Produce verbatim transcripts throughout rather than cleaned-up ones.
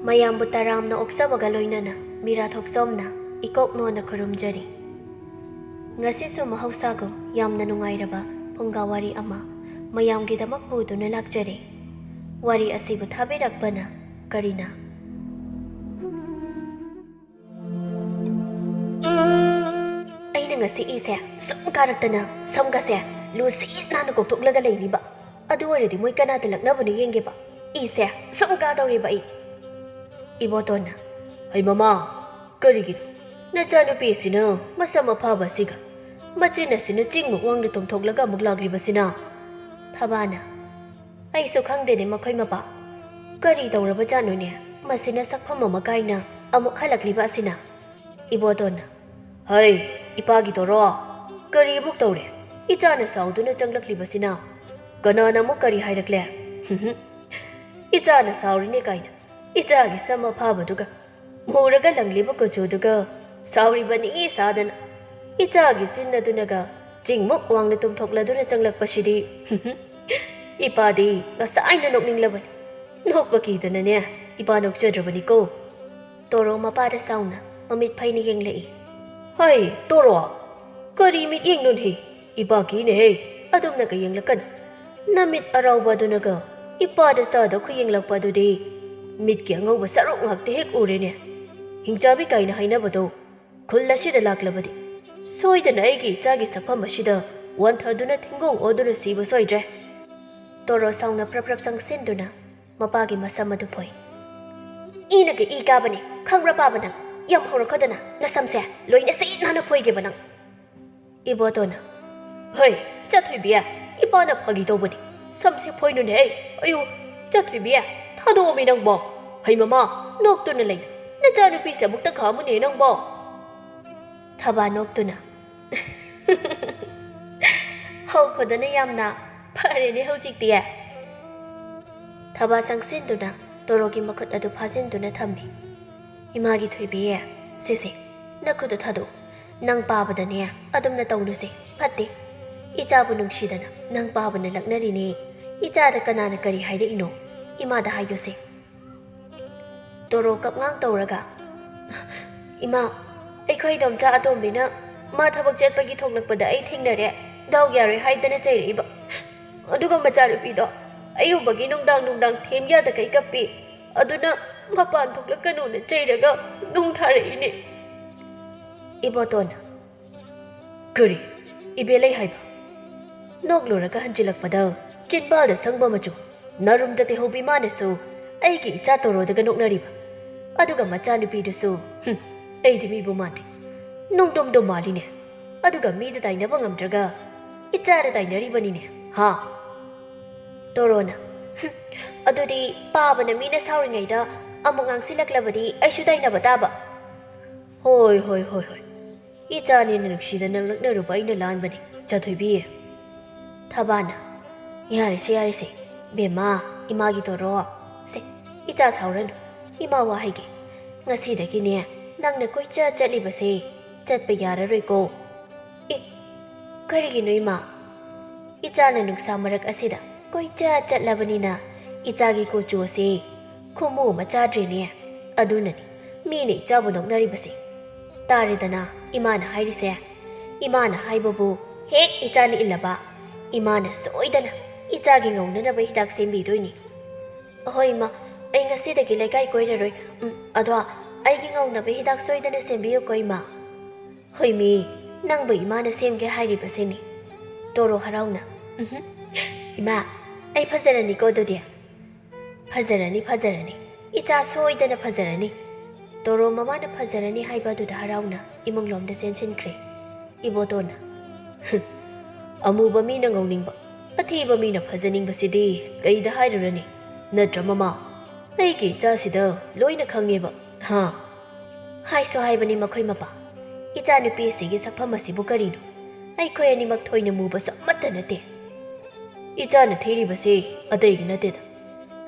ꯃꯌꯥꯝꯕꯨ ꯇꯔꯥꯝꯅ ꯑꯣꯛꯆꯕꯒ ꯂꯣꯏꯅꯅ ꯃꯤꯔꯥ ꯊꯣꯛꯆꯣꯝꯅ ꯏꯀꯣꯛ ꯅꯣꯟꯅ ꯈꯨꯔꯨꯝꯖꯔꯤ꯫ ꯉꯁꯤꯁꯨ ꯃꯍꯧꯁꯥꯒꯨꯝ ꯌꯥꯝꯅ ꯅꯨꯡꯉꯥꯏꯔꯕ ꯐꯨꯡꯒꯥ ꯋꯥꯔꯤ ꯑꯃ ꯃꯌꯥꯝꯒꯤꯗꯃꯛ ꯄꯨꯗꯨꯅ ꯂꯥꯛꯆꯔꯤ꯫ ꯋꯥꯔꯤ ꯑꯁꯤꯕꯨ ꯊꯥꯕꯤꯔꯛꯄꯅ ꯀꯔꯤꯅ? ꯑꯩꯅ ꯉꯁꯤ ꯏꯁꯦ ꯁꯨꯝ ꯀꯥꯔꯛꯇꯅ ꯁꯝꯒꯁꯦ ꯂꯨꯁꯤ ꯅꯥꯟꯅ ꯀꯣꯛꯊꯣꯛꯂꯒ ꯂꯩꯅꯤꯕ꯫ ꯑꯗꯨ ꯑꯣꯏꯔꯗꯤ ꯃꯣꯏ ꯀꯅꯥꯗ ꯂꯛꯅꯕꯅꯣ ꯌꯦꯡꯒꯦꯕ꯫ ꯏꯁꯦ ꯁꯨꯝ ꯀꯥꯗꯧꯔꯦꯕ ꯑꯩ꯫ ꯏꯕꯣꯇꯣꯟꯅ, "ꯍꯩ ꯃꯃꯥ, ꯀꯔꯤꯒꯤꯅꯣ ꯅꯆꯥꯅꯨꯄꯤ ꯑꯁꯤꯅ ꯃꯁꯝ ꯑꯐꯕ ꯑꯁꯤꯒ ꯃꯆꯤꯟ ꯑꯁꯤꯅ ꯆꯤꯡꯃꯨꯛ ꯋꯥꯡꯅ ꯇꯨꯝꯊꯣꯛꯂꯒ ꯑꯃꯨꯛ ꯂꯥꯛꯂꯤꯕꯁꯤꯅ?" ꯊꯕꯥꯅ, "ꯑꯩꯁꯨ ꯈꯪꯗꯦꯅꯦ ꯃꯈꯣꯏ ꯃꯄꯥ꯫ ꯀꯔꯤ ꯇꯧꯔꯕꯖꯥꯠꯅꯣꯅꯦ? ꯃꯁꯤꯅ ꯁꯛꯐꯝ ꯑꯃ ꯀꯥꯏꯅ ꯑꯃꯨꯛ ꯍꯜꯂꯛꯂꯤꯕ ꯑꯁꯤꯅ?" ꯏꯕꯣꯇꯣꯟꯅ, "ꯍꯩ, ꯏꯄꯥꯒꯤ ꯇꯣꯔꯣ, ꯀꯔꯤ ꯑꯃꯨꯛ ꯇꯧꯔꯦ? ꯏꯆꯥꯅ ꯁꯥꯎꯗꯨꯅ ꯆꯪꯂꯛꯂꯤꯕꯁꯤꯅ? ꯀꯅꯥꯅ ꯑꯃꯨꯛ ꯀꯔꯤ ꯍꯥꯏꯔꯛꯂꯦ?" "ꯏꯆꯥꯅ ꯁꯥꯎꯔꯤꯅꯦ ꯀꯥꯏꯅ꯫ ꯏꯆꯥꯒꯤ ꯁꯝ ꯑꯐꯕꯗꯨꯒ, ꯃꯨꯔꯒ ꯂꯪꯂꯤꯕ ꯀꯨꯆꯨꯗꯨꯒ ꯁꯥꯎꯔꯤꯕꯅꯤ ꯁꯥꯗꯅ꯫ ꯏꯆꯥꯒꯤ ꯆꯤꯟ ꯑꯗꯨꯅꯒ ꯆꯤꯡꯃꯨꯛ ꯋꯥꯡꯅ ꯇꯨꯝꯊꯣꯛꯂꯗꯨꯅ ꯆꯪꯂꯛꯄꯁꯤꯗꯤ꯫ ꯏꯄꯥꯗꯤ ꯉꯁꯥꯏꯅ ꯅꯣꯛꯅꯤꯡꯂꯕꯅꯤ꯫ ꯅꯣꯛꯄ ꯀꯤꯗꯅꯅꯦ, ꯏꯄꯥ ꯅꯣꯛꯆꯗ꯭ꯔꯕꯅꯤꯀꯣ꯫" ꯇꯣꯔꯣ ꯃꯄꯥꯗ ꯁꯥꯎꯅ ꯃꯃꯤꯠ ꯐꯩꯅ ꯌꯦꯡꯂꯛꯏ꯫ "ꯍꯩ, ꯇꯣꯔꯣ, ꯀꯔꯤ ꯃꯤꯠꯌꯦꯡꯅꯣꯅꯦ? ꯏꯄꯥ ꯀꯤꯅꯦꯍꯦ, ꯑꯗꯨꯝꯅꯒ ꯌꯦꯡꯂꯛꯀꯅꯨ꯫ ꯅꯃꯤꯠ ꯑꯔꯥꯎꯕ ꯑꯗꯨꯅꯒ ꯏꯄꯥꯗ ꯁꯥꯗ ꯈꯨꯌꯦꯡꯂꯛꯄ ꯑꯗꯨꯗꯤ ꯃꯤꯠꯀꯤ ꯑꯉꯧꯕ ꯁꯔꯨꯛ ꯉꯥꯛꯇ ꯍꯦꯛ ꯎꯔꯦꯅꯦ꯫ ꯍꯤꯡꯆꯥꯕꯤ ꯀꯥꯏꯅ ꯍꯥꯏꯅꯕꯗꯣ ꯈꯨꯜ ꯑꯁꯤꯗ ꯂꯥꯛꯂꯕꯗꯤ ꯁꯣꯏꯗꯅ ꯑꯩꯒꯤ ꯏꯆꯥꯒꯤ ꯁꯛꯐꯝ ꯑꯁꯤꯗ ꯋꯥꯟꯊꯗꯨꯅ ꯊꯤꯡꯒꯣꯡ ꯑꯣꯗꯨꯅ ꯁꯤꯕ ꯁꯣꯏꯗ꯭ꯔꯦ꯫" ꯇꯣꯔꯣ ꯁꯥꯎꯅ ꯄ꯭ꯔꯞ ꯄ꯭ꯔꯞ ꯆꯪꯁꯤꯟꯗꯨꯅ ꯃꯄꯥꯒꯤ ꯃꯁꯝ ꯑꯗꯨ ꯐꯣꯏ꯫ "ꯏꯅꯒ ꯏ ꯀꯥꯕꯅꯤ, ꯈꯪꯕ꯭ꯔꯥ ꯄꯥꯕ ꯅꯪ? ꯌꯥꯝ ꯍꯧꯔꯛꯈꯣꯗꯅ, ꯅꯁꯝꯁꯦ ꯂꯣꯏꯅ ꯁꯤꯠ ꯅꯥꯟꯅ ꯐꯣꯏꯒꯦꯕ ꯅꯪ꯫" ꯏꯕꯣꯇꯣꯟꯅ, "ꯍꯩ, ꯏꯆꯥ ꯊꯣꯏꯕꯤ, ꯏꯄꯥꯅ ꯐꯥꯒꯤ ꯇꯧꯕꯅꯤ꯫ ꯁꯝꯁꯦ ꯐꯣꯏꯅꯨꯅꯦ꯫ ꯑꯌꯨ, ꯏꯆꯥ ꯊꯣꯏꯕꯤ, ꯊꯥꯗꯣꯛꯑꯝꯃꯤ ꯅꯪꯕꯣ꯫ ꯍꯩ ꯃꯃꯥ, ꯅꯣꯛꯇꯨꯅ ꯂꯩ꯫ ꯅꯆꯥꯅꯨꯄꯤꯁꯦ ꯑꯃꯨꯛꯇ ꯈꯥꯝꯃꯨꯅꯦ ꯅꯪꯕꯣ꯫" ꯊꯕꯥ ꯅꯣꯛꯇꯨꯅ, "ꯍꯧꯈꯣꯗꯅ ꯌꯥꯝꯅ ꯐꯔꯦꯅꯦ ꯍꯧꯖꯤꯛꯇꯤ꯫" ꯊꯕꯥ ꯆꯪꯁꯤꯟꯗꯨꯅ ꯇꯣꯔꯣꯒꯤ ꯃꯈꯨꯠ ꯑꯗꯨ ꯐꯥꯖꯤꯟꯗꯨꯅ ꯊꯝꯃꯤ꯫ "ꯏꯃꯥꯒꯤ ꯊꯣꯏꯕꯤ, ꯁꯤꯁꯦ, ꯅꯈꯨꯠꯇꯨ ꯊꯥꯗꯣꯛꯎ꯫ ꯅꯪ ꯄꯥꯕꯗꯅꯦ ꯑꯗꯨꯝꯅ ꯇꯧꯅꯨꯁꯦ, ꯐꯠꯇꯦ꯫ ꯏꯆꯥꯕꯨ ꯅꯨꯡꯁꯤꯗꯅ ꯅꯪ ꯄꯥꯕꯅ ꯂꯛꯅꯔꯤꯅꯦ꯫ ꯏꯆꯥꯗ ꯀꯅꯥꯅ ꯀꯔꯤ ꯍꯥꯏꯔꯛꯏꯅꯣ? ꯏꯃꯥꯗ ꯍꯥꯏꯌꯨꯁꯦ꯫" ꯇꯣꯔꯣ ꯀꯞꯉꯥꯡ ꯇꯧꯔꯒ, "ꯏꯃꯥ, ꯑꯩꯈꯣꯏ ꯏꯗꯣꯝꯆꯥ ꯑꯇꯣꯝꯕꯤꯅ ꯃꯥ ꯊꯕꯛ ꯆꯠꯄꯒꯤ ꯊꯣꯛꯂꯛꯄꯗ ꯑꯩ ꯊꯦꯡꯅꯔꯦ, ꯗꯥꯎ ꯌꯥꯔꯣꯏ ꯍꯥꯏꯗꯅ ꯆꯩꯔꯛꯏꯕ꯫ ꯑꯗꯨꯒ ꯃꯆꯥꯅꯨꯄꯤꯗꯣ ꯑꯌꯨꯕꯒꯤ ꯅꯨꯡꯗꯥꯡ ꯅꯨꯡꯗꯥꯡ ꯊꯦꯝ ꯌꯥꯗꯈꯩ ꯀꯞꯄꯤ꯫ ꯑꯗꯨꯅ ꯃꯄꯥꯟ ꯊꯣꯛꯂꯛꯀꯅꯨꯅ ꯆꯩꯔꯒ ꯅꯨꯡ ꯊꯥꯔꯛꯏꯅꯦ꯫" ꯏꯕꯣꯇꯣꯟꯅ, "ꯀꯔꯤ? ꯏꯕꯦꯜ ꯂꯩ ꯍꯥꯏꯕ?" ꯅꯣꯛꯂꯨꯔꯒ ꯍꯟꯖꯤꯜꯂꯛꯄꯗ ꯆꯤꯟꯕꯥꯜꯗ ꯁꯪꯕ ꯃꯆꯨ ꯅꯥꯔꯨꯝꯗ ꯇꯩꯍꯧꯕꯤ ꯃꯥꯅꯁꯨ ꯑꯩꯒꯤ ꯏꯆꯥ ꯇꯣꯔꯣꯗꯒ ꯅꯣꯛꯅꯔꯤꯕ꯫ ꯑꯗꯨꯒ ꯃꯆꯥꯅꯨꯄꯤꯗꯨꯁꯨ, "ꯍꯨꯝ, ꯑꯩꯗꯤ ꯃꯤꯕꯨ ꯃꯥꯟꯗꯦ꯫ ꯅꯣꯡꯗꯣꯝꯗꯣ ꯃꯥꯜꯂꯤꯅꯦ꯫ ꯑꯗꯨꯒ ꯃꯤꯗ ꯇꯥꯏꯅꯕ ꯉꯝꯗ꯭ꯔꯒ ꯏꯆꯥꯗ ꯇꯥꯏꯅꯔꯤꯕꯅꯤꯅꯦ, ꯍꯥ?" ꯇꯣꯔꯣꯅ, "ꯍꯨꯝ, ꯑꯗꯨꯗꯤ ꯄꯥꯕꯅ ꯃꯤꯅ ꯁꯥꯎꯔꯤꯉꯩꯗ ꯑꯃꯨꯛ ꯉꯥꯡꯁꯤꯜꯂꯛꯂꯕꯗꯤ ꯑꯩꯁꯨ ꯇꯥꯏꯅꯕ ꯇꯥꯕ꯫" "ꯍꯣꯏ, ꯍꯣꯏ, ꯍꯣꯏ, ꯍꯣꯏ꯫ ꯏꯆꯥꯅꯦꯅ ꯅꯨꯡꯁꯤꯗꯅ ꯂꯛꯅꯔꯨꯕ ꯑꯩꯅ ꯂꯥꯟꯕꯅꯤ, ꯆꯥꯊꯣꯏꯕꯤ꯫" ꯊꯕꯥꯅ, "ꯌꯥꯔꯦꯁꯦ, ꯌꯥꯔꯦꯁꯦ, ꯕꯦꯝꯃ, ꯏꯃꯥꯒꯤ ꯇꯣꯔꯣ꯫ ꯁꯦ, ꯏꯆꯥ ꯁꯥꯎꯔꯅꯨ, ꯏꯃꯥ ꯋꯥ ꯍꯥꯏꯒꯦ꯫ ꯉꯁꯤꯗꯒꯤꯅꯦ, ꯅꯪꯅ ꯀꯣꯏꯆꯠ ꯆꯠꯂꯤꯕꯁꯦ ꯆꯠꯄ ꯌꯥꯔꯔꯣꯏꯀꯣ꯫" "ꯑꯦ, ꯀꯔꯤꯒꯤꯅꯣ ꯏꯃꯥ?" "ꯏꯆꯥꯅ ꯅꯨꯡꯁꯥ ꯃꯔꯛ ꯑꯁꯤꯗ ꯀꯣꯏꯆꯠ ꯆꯠꯂꯕꯅꯤꯅ ꯏꯆꯥꯒꯤ ꯀꯨꯆꯨ ꯑꯁꯤ ꯈꯨꯃꯨ ꯑꯃ ꯆꯥꯗ꯭ꯔꯦꯅꯦ꯫ ꯑꯗꯨꯅꯅꯤ ꯃꯤꯅ ꯏꯆꯥꯕꯨ ꯅꯣꯛꯅꯔꯤꯕꯁꯦ꯫ ꯇꯥꯔꯦꯗꯅ ꯏꯃꯥꯅ ꯍꯥꯏꯔꯤꯁꯦ꯫ ꯏꯃꯥꯅ ꯍꯥꯏꯕꯕꯨ ꯍꯦꯛ ꯏꯆꯥꯅ ꯏꯜꯂꯕ, ꯏꯃꯥꯅ ꯁꯣꯏꯗꯅ ꯏꯆꯥꯒꯤ ꯉꯧꯅꯅꯕ ꯍꯤꯗꯥꯛ ꯁꯦꯝꯕꯤꯗꯣꯏꯅꯤ꯫" "ꯑꯍꯣꯏ ꯏꯃꯥ, ꯑꯩ ꯉꯁꯤꯗꯒꯤ ꯂꯩꯀꯥꯏ ꯀꯣꯏꯔꯔꯣꯏ꯫ ꯎꯝ, ꯑꯗꯣ ꯑꯩꯒꯤ ꯉꯧꯅꯕ ꯍꯤꯗꯥꯛ ꯁꯣꯏꯗꯅ ꯁꯦꯝꯕꯤꯌꯨꯀꯣ ꯏꯃꯥ꯫" "ꯍꯣꯏꯃꯤ, ꯅꯪꯕꯨ ꯏꯃꯥꯅ ꯁꯦꯝꯒꯦ ꯍꯥꯏꯔꯤꯕꯁꯤꯅꯤ꯫" ꯇꯣꯔꯣ ꯍꯔꯥꯎꯅ, "ꯎꯝꯍꯨꯝ꯫ ꯏꯃꯥ, ꯑꯩ ꯐꯖꯔꯅꯤꯀꯣ ꯑꯗꯨꯗꯤ?" "ꯐꯖꯔꯅꯤ, ꯐꯖꯔꯅꯤ꯫ ꯏꯆꯥ ꯁꯣꯏꯗꯅ ꯐꯖꯔꯅꯤ꯫" ꯇꯣꯔꯣ ꯃꯃꯥꯅ ꯐꯖꯔꯅꯤ ꯍꯥꯏꯕ ꯑꯗꯨꯗ ꯍꯔꯥꯎꯅ ꯏꯃꯨꯡꯂꯣꯝꯗ ꯆꯦꯟꯁꯤꯟꯈ꯭ꯔꯦ꯫ ꯏꯕꯣꯇꯣꯟꯅ, "ꯍꯨꯝ, ꯑꯃꯨꯕ ꯃꯤꯅ ꯉꯧꯅꯤꯡꯕ, ꯑꯊꯤꯕ ꯃꯤꯅ ꯐꯖꯅꯤꯡꯕꯁꯤꯗꯤ ꯀꯩꯗ ꯍꯥꯏꯔꯨꯔꯅꯤ? ꯅꯠꯇ꯭ꯔ ꯃꯃꯥ? ꯑꯩꯒꯤ ꯏꯆꯥꯁꯤꯗ ꯂꯣꯏꯅ ꯈꯪꯉꯦꯕ, ꯍꯥ?" ꯍꯥꯏꯁꯨ ꯍꯥꯏꯕꯅꯤ ꯃꯈꯣꯏ ꯃꯄꯥ, "ꯏꯆꯥꯅꯨꯄꯤ ꯑꯁꯤꯒꯤ ꯁꯛꯐꯝ ꯑꯁꯤꯕꯨ ꯀꯔꯤꯅꯣ? ꯑꯩꯈꯣꯏ ꯑꯅꯤꯃꯛ ꯊꯣꯏꯅ ꯃꯨꯕꯁꯨ ꯑꯃꯠꯇ ꯅꯠꯇꯦ꯫" "ꯏꯆꯥꯅ ꯊꯤꯔꯤꯕꯁꯤ ꯑꯇꯩꯒꯤ ꯅꯠꯇꯦꯗ,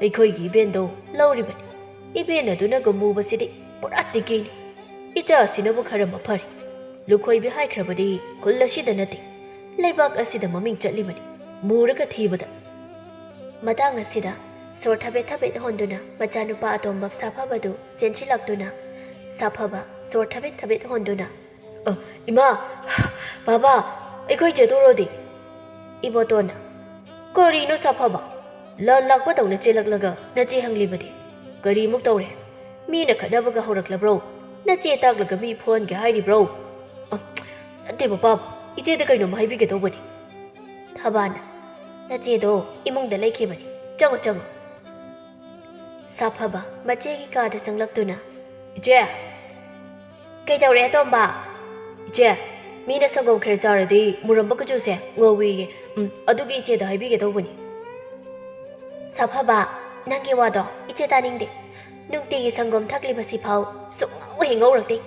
ꯑꯩꯈꯣꯏꯒꯤ ꯏꯕꯦꯟꯗꯣ ꯂꯧꯔꯤꯕꯅꯤ꯫ ꯏꯕꯦꯟ ꯑꯗꯨꯅꯒ ꯃꯨꯕꯁꯤꯗꯤ ꯄꯨꯔꯥ ꯇꯤꯀꯤꯅꯤ꯫ ꯏꯆꯥ ꯑꯁꯤꯅꯕꯨ ꯈꯔ ꯃꯐꯔꯤ꯫ ꯂꯨꯈꯣꯏꯕꯤ ꯍꯥꯏꯈ꯭ꯔꯕꯗꯤ ꯈꯨꯜ ꯑꯁꯤꯗ ꯅꯠꯇꯦ, ꯂꯩꯕꯥꯛ ꯑꯁꯤꯗ ꯃꯃꯤꯡ ꯆꯠꯂꯤꯕꯅꯤ ꯃꯨꯔꯒ ꯊꯤꯕꯗ꯫" ꯃꯇꯥꯡ ꯑꯁꯤꯗ ꯁꯣꯔ ꯊꯕꯦꯠ ꯊꯕꯦꯠ ꯍꯣꯟꯗꯨꯅ ꯃꯆꯥꯅꯨꯄꯥ ꯑꯇꯣꯝꯕ ꯁꯥꯐꯕꯗꯨ ꯆꯦꯟꯁꯤꯜꯂꯛꯇꯨꯅ, ꯁꯥꯐꯕ ꯁꯣꯔ ꯊꯕꯦꯠ ꯊꯕꯦꯠ ꯍꯣꯟꯗꯨꯅ, "ꯑ, ꯏꯃꯥ! ꯕꯥꯕꯥ! ꯑꯩꯈꯣꯏ ꯆꯦꯗꯣꯔꯣꯗꯤ?" ꯏꯕꯣꯇꯣꯟꯅ, "ꯀꯔꯤꯅꯣ ꯁꯥꯐꯕ? ꯂꯥꯟ ꯂꯥꯛꯄꯗꯧꯅ ꯆꯦꯜꯂꯛꯂꯒ ꯅꯆꯦ ꯍꯪꯂꯤꯕꯗꯤ? ꯀꯔꯤꯃꯨꯛ ꯇꯧꯔꯦ? ꯃꯤꯅ ꯈꯠꯅꯕꯒ ꯍꯧꯔꯛꯂꯕ꯭ꯔꯣ? ꯅꯆꯦ ꯇꯥꯛꯂꯒ ꯃꯤ ꯐꯨꯍꯟꯒꯦ ꯍꯥꯏꯔꯤꯕ꯭ꯔꯣ?" "ꯑ, ꯅꯠꯇꯦ ꯕꯥꯕꯥ, ꯏꯆꯦꯗ ꯀꯩꯅꯣꯝ ꯍꯥꯏꯕꯤꯒꯦ ꯇꯧꯕꯅꯤ꯫" ꯊꯕꯥꯅ, "ꯅꯆꯦꯗꯣ ꯏꯃꯨꯡꯗ ꯂꯩꯈꯤꯕꯅꯤ꯫ ꯆꯪꯉꯣ, ꯆꯪꯉꯣ꯫" ꯁꯥꯐꯕ ꯃꯆꯦꯒꯤ ꯀꯥꯗ ꯆꯪꯂꯛꯇꯨꯅ, "ꯏꯆꯦ!" "ꯀꯩꯗꯧꯔꯦ ꯑꯇꯣꯝꯕ?" "ꯏꯆꯦ, ꯃꯤꯅ ꯁꯪꯒꯣꯝ ꯈꯦꯔ ꯆꯥꯔꯗꯤ ꯃꯨꯔꯝꯕ ꯀꯨꯆꯨꯁꯦ ꯉꯧꯋꯤꯌꯦ꯫ ꯎꯝ, ꯑꯗꯨꯒꯤ ꯏꯆꯦꯗ ꯍꯥꯏꯕꯤꯒꯦ ꯇꯧꯕꯅꯤ꯫" "ꯁꯥꯐꯕ, ꯅꯪꯒꯤ ꯋꯥꯗꯣ ꯏꯆꯦ ꯇꯥꯅꯤꯡꯗꯦ꯫ ꯅꯨꯡꯇꯤꯒꯤ ꯁꯪꯒꯣꯝ ꯊꯛꯂꯤꯕꯁꯤꯐꯥꯎ ꯁꯨꯡꯉꯧ ꯍꯦꯛ ꯉꯧꯔꯛꯇꯦ꯫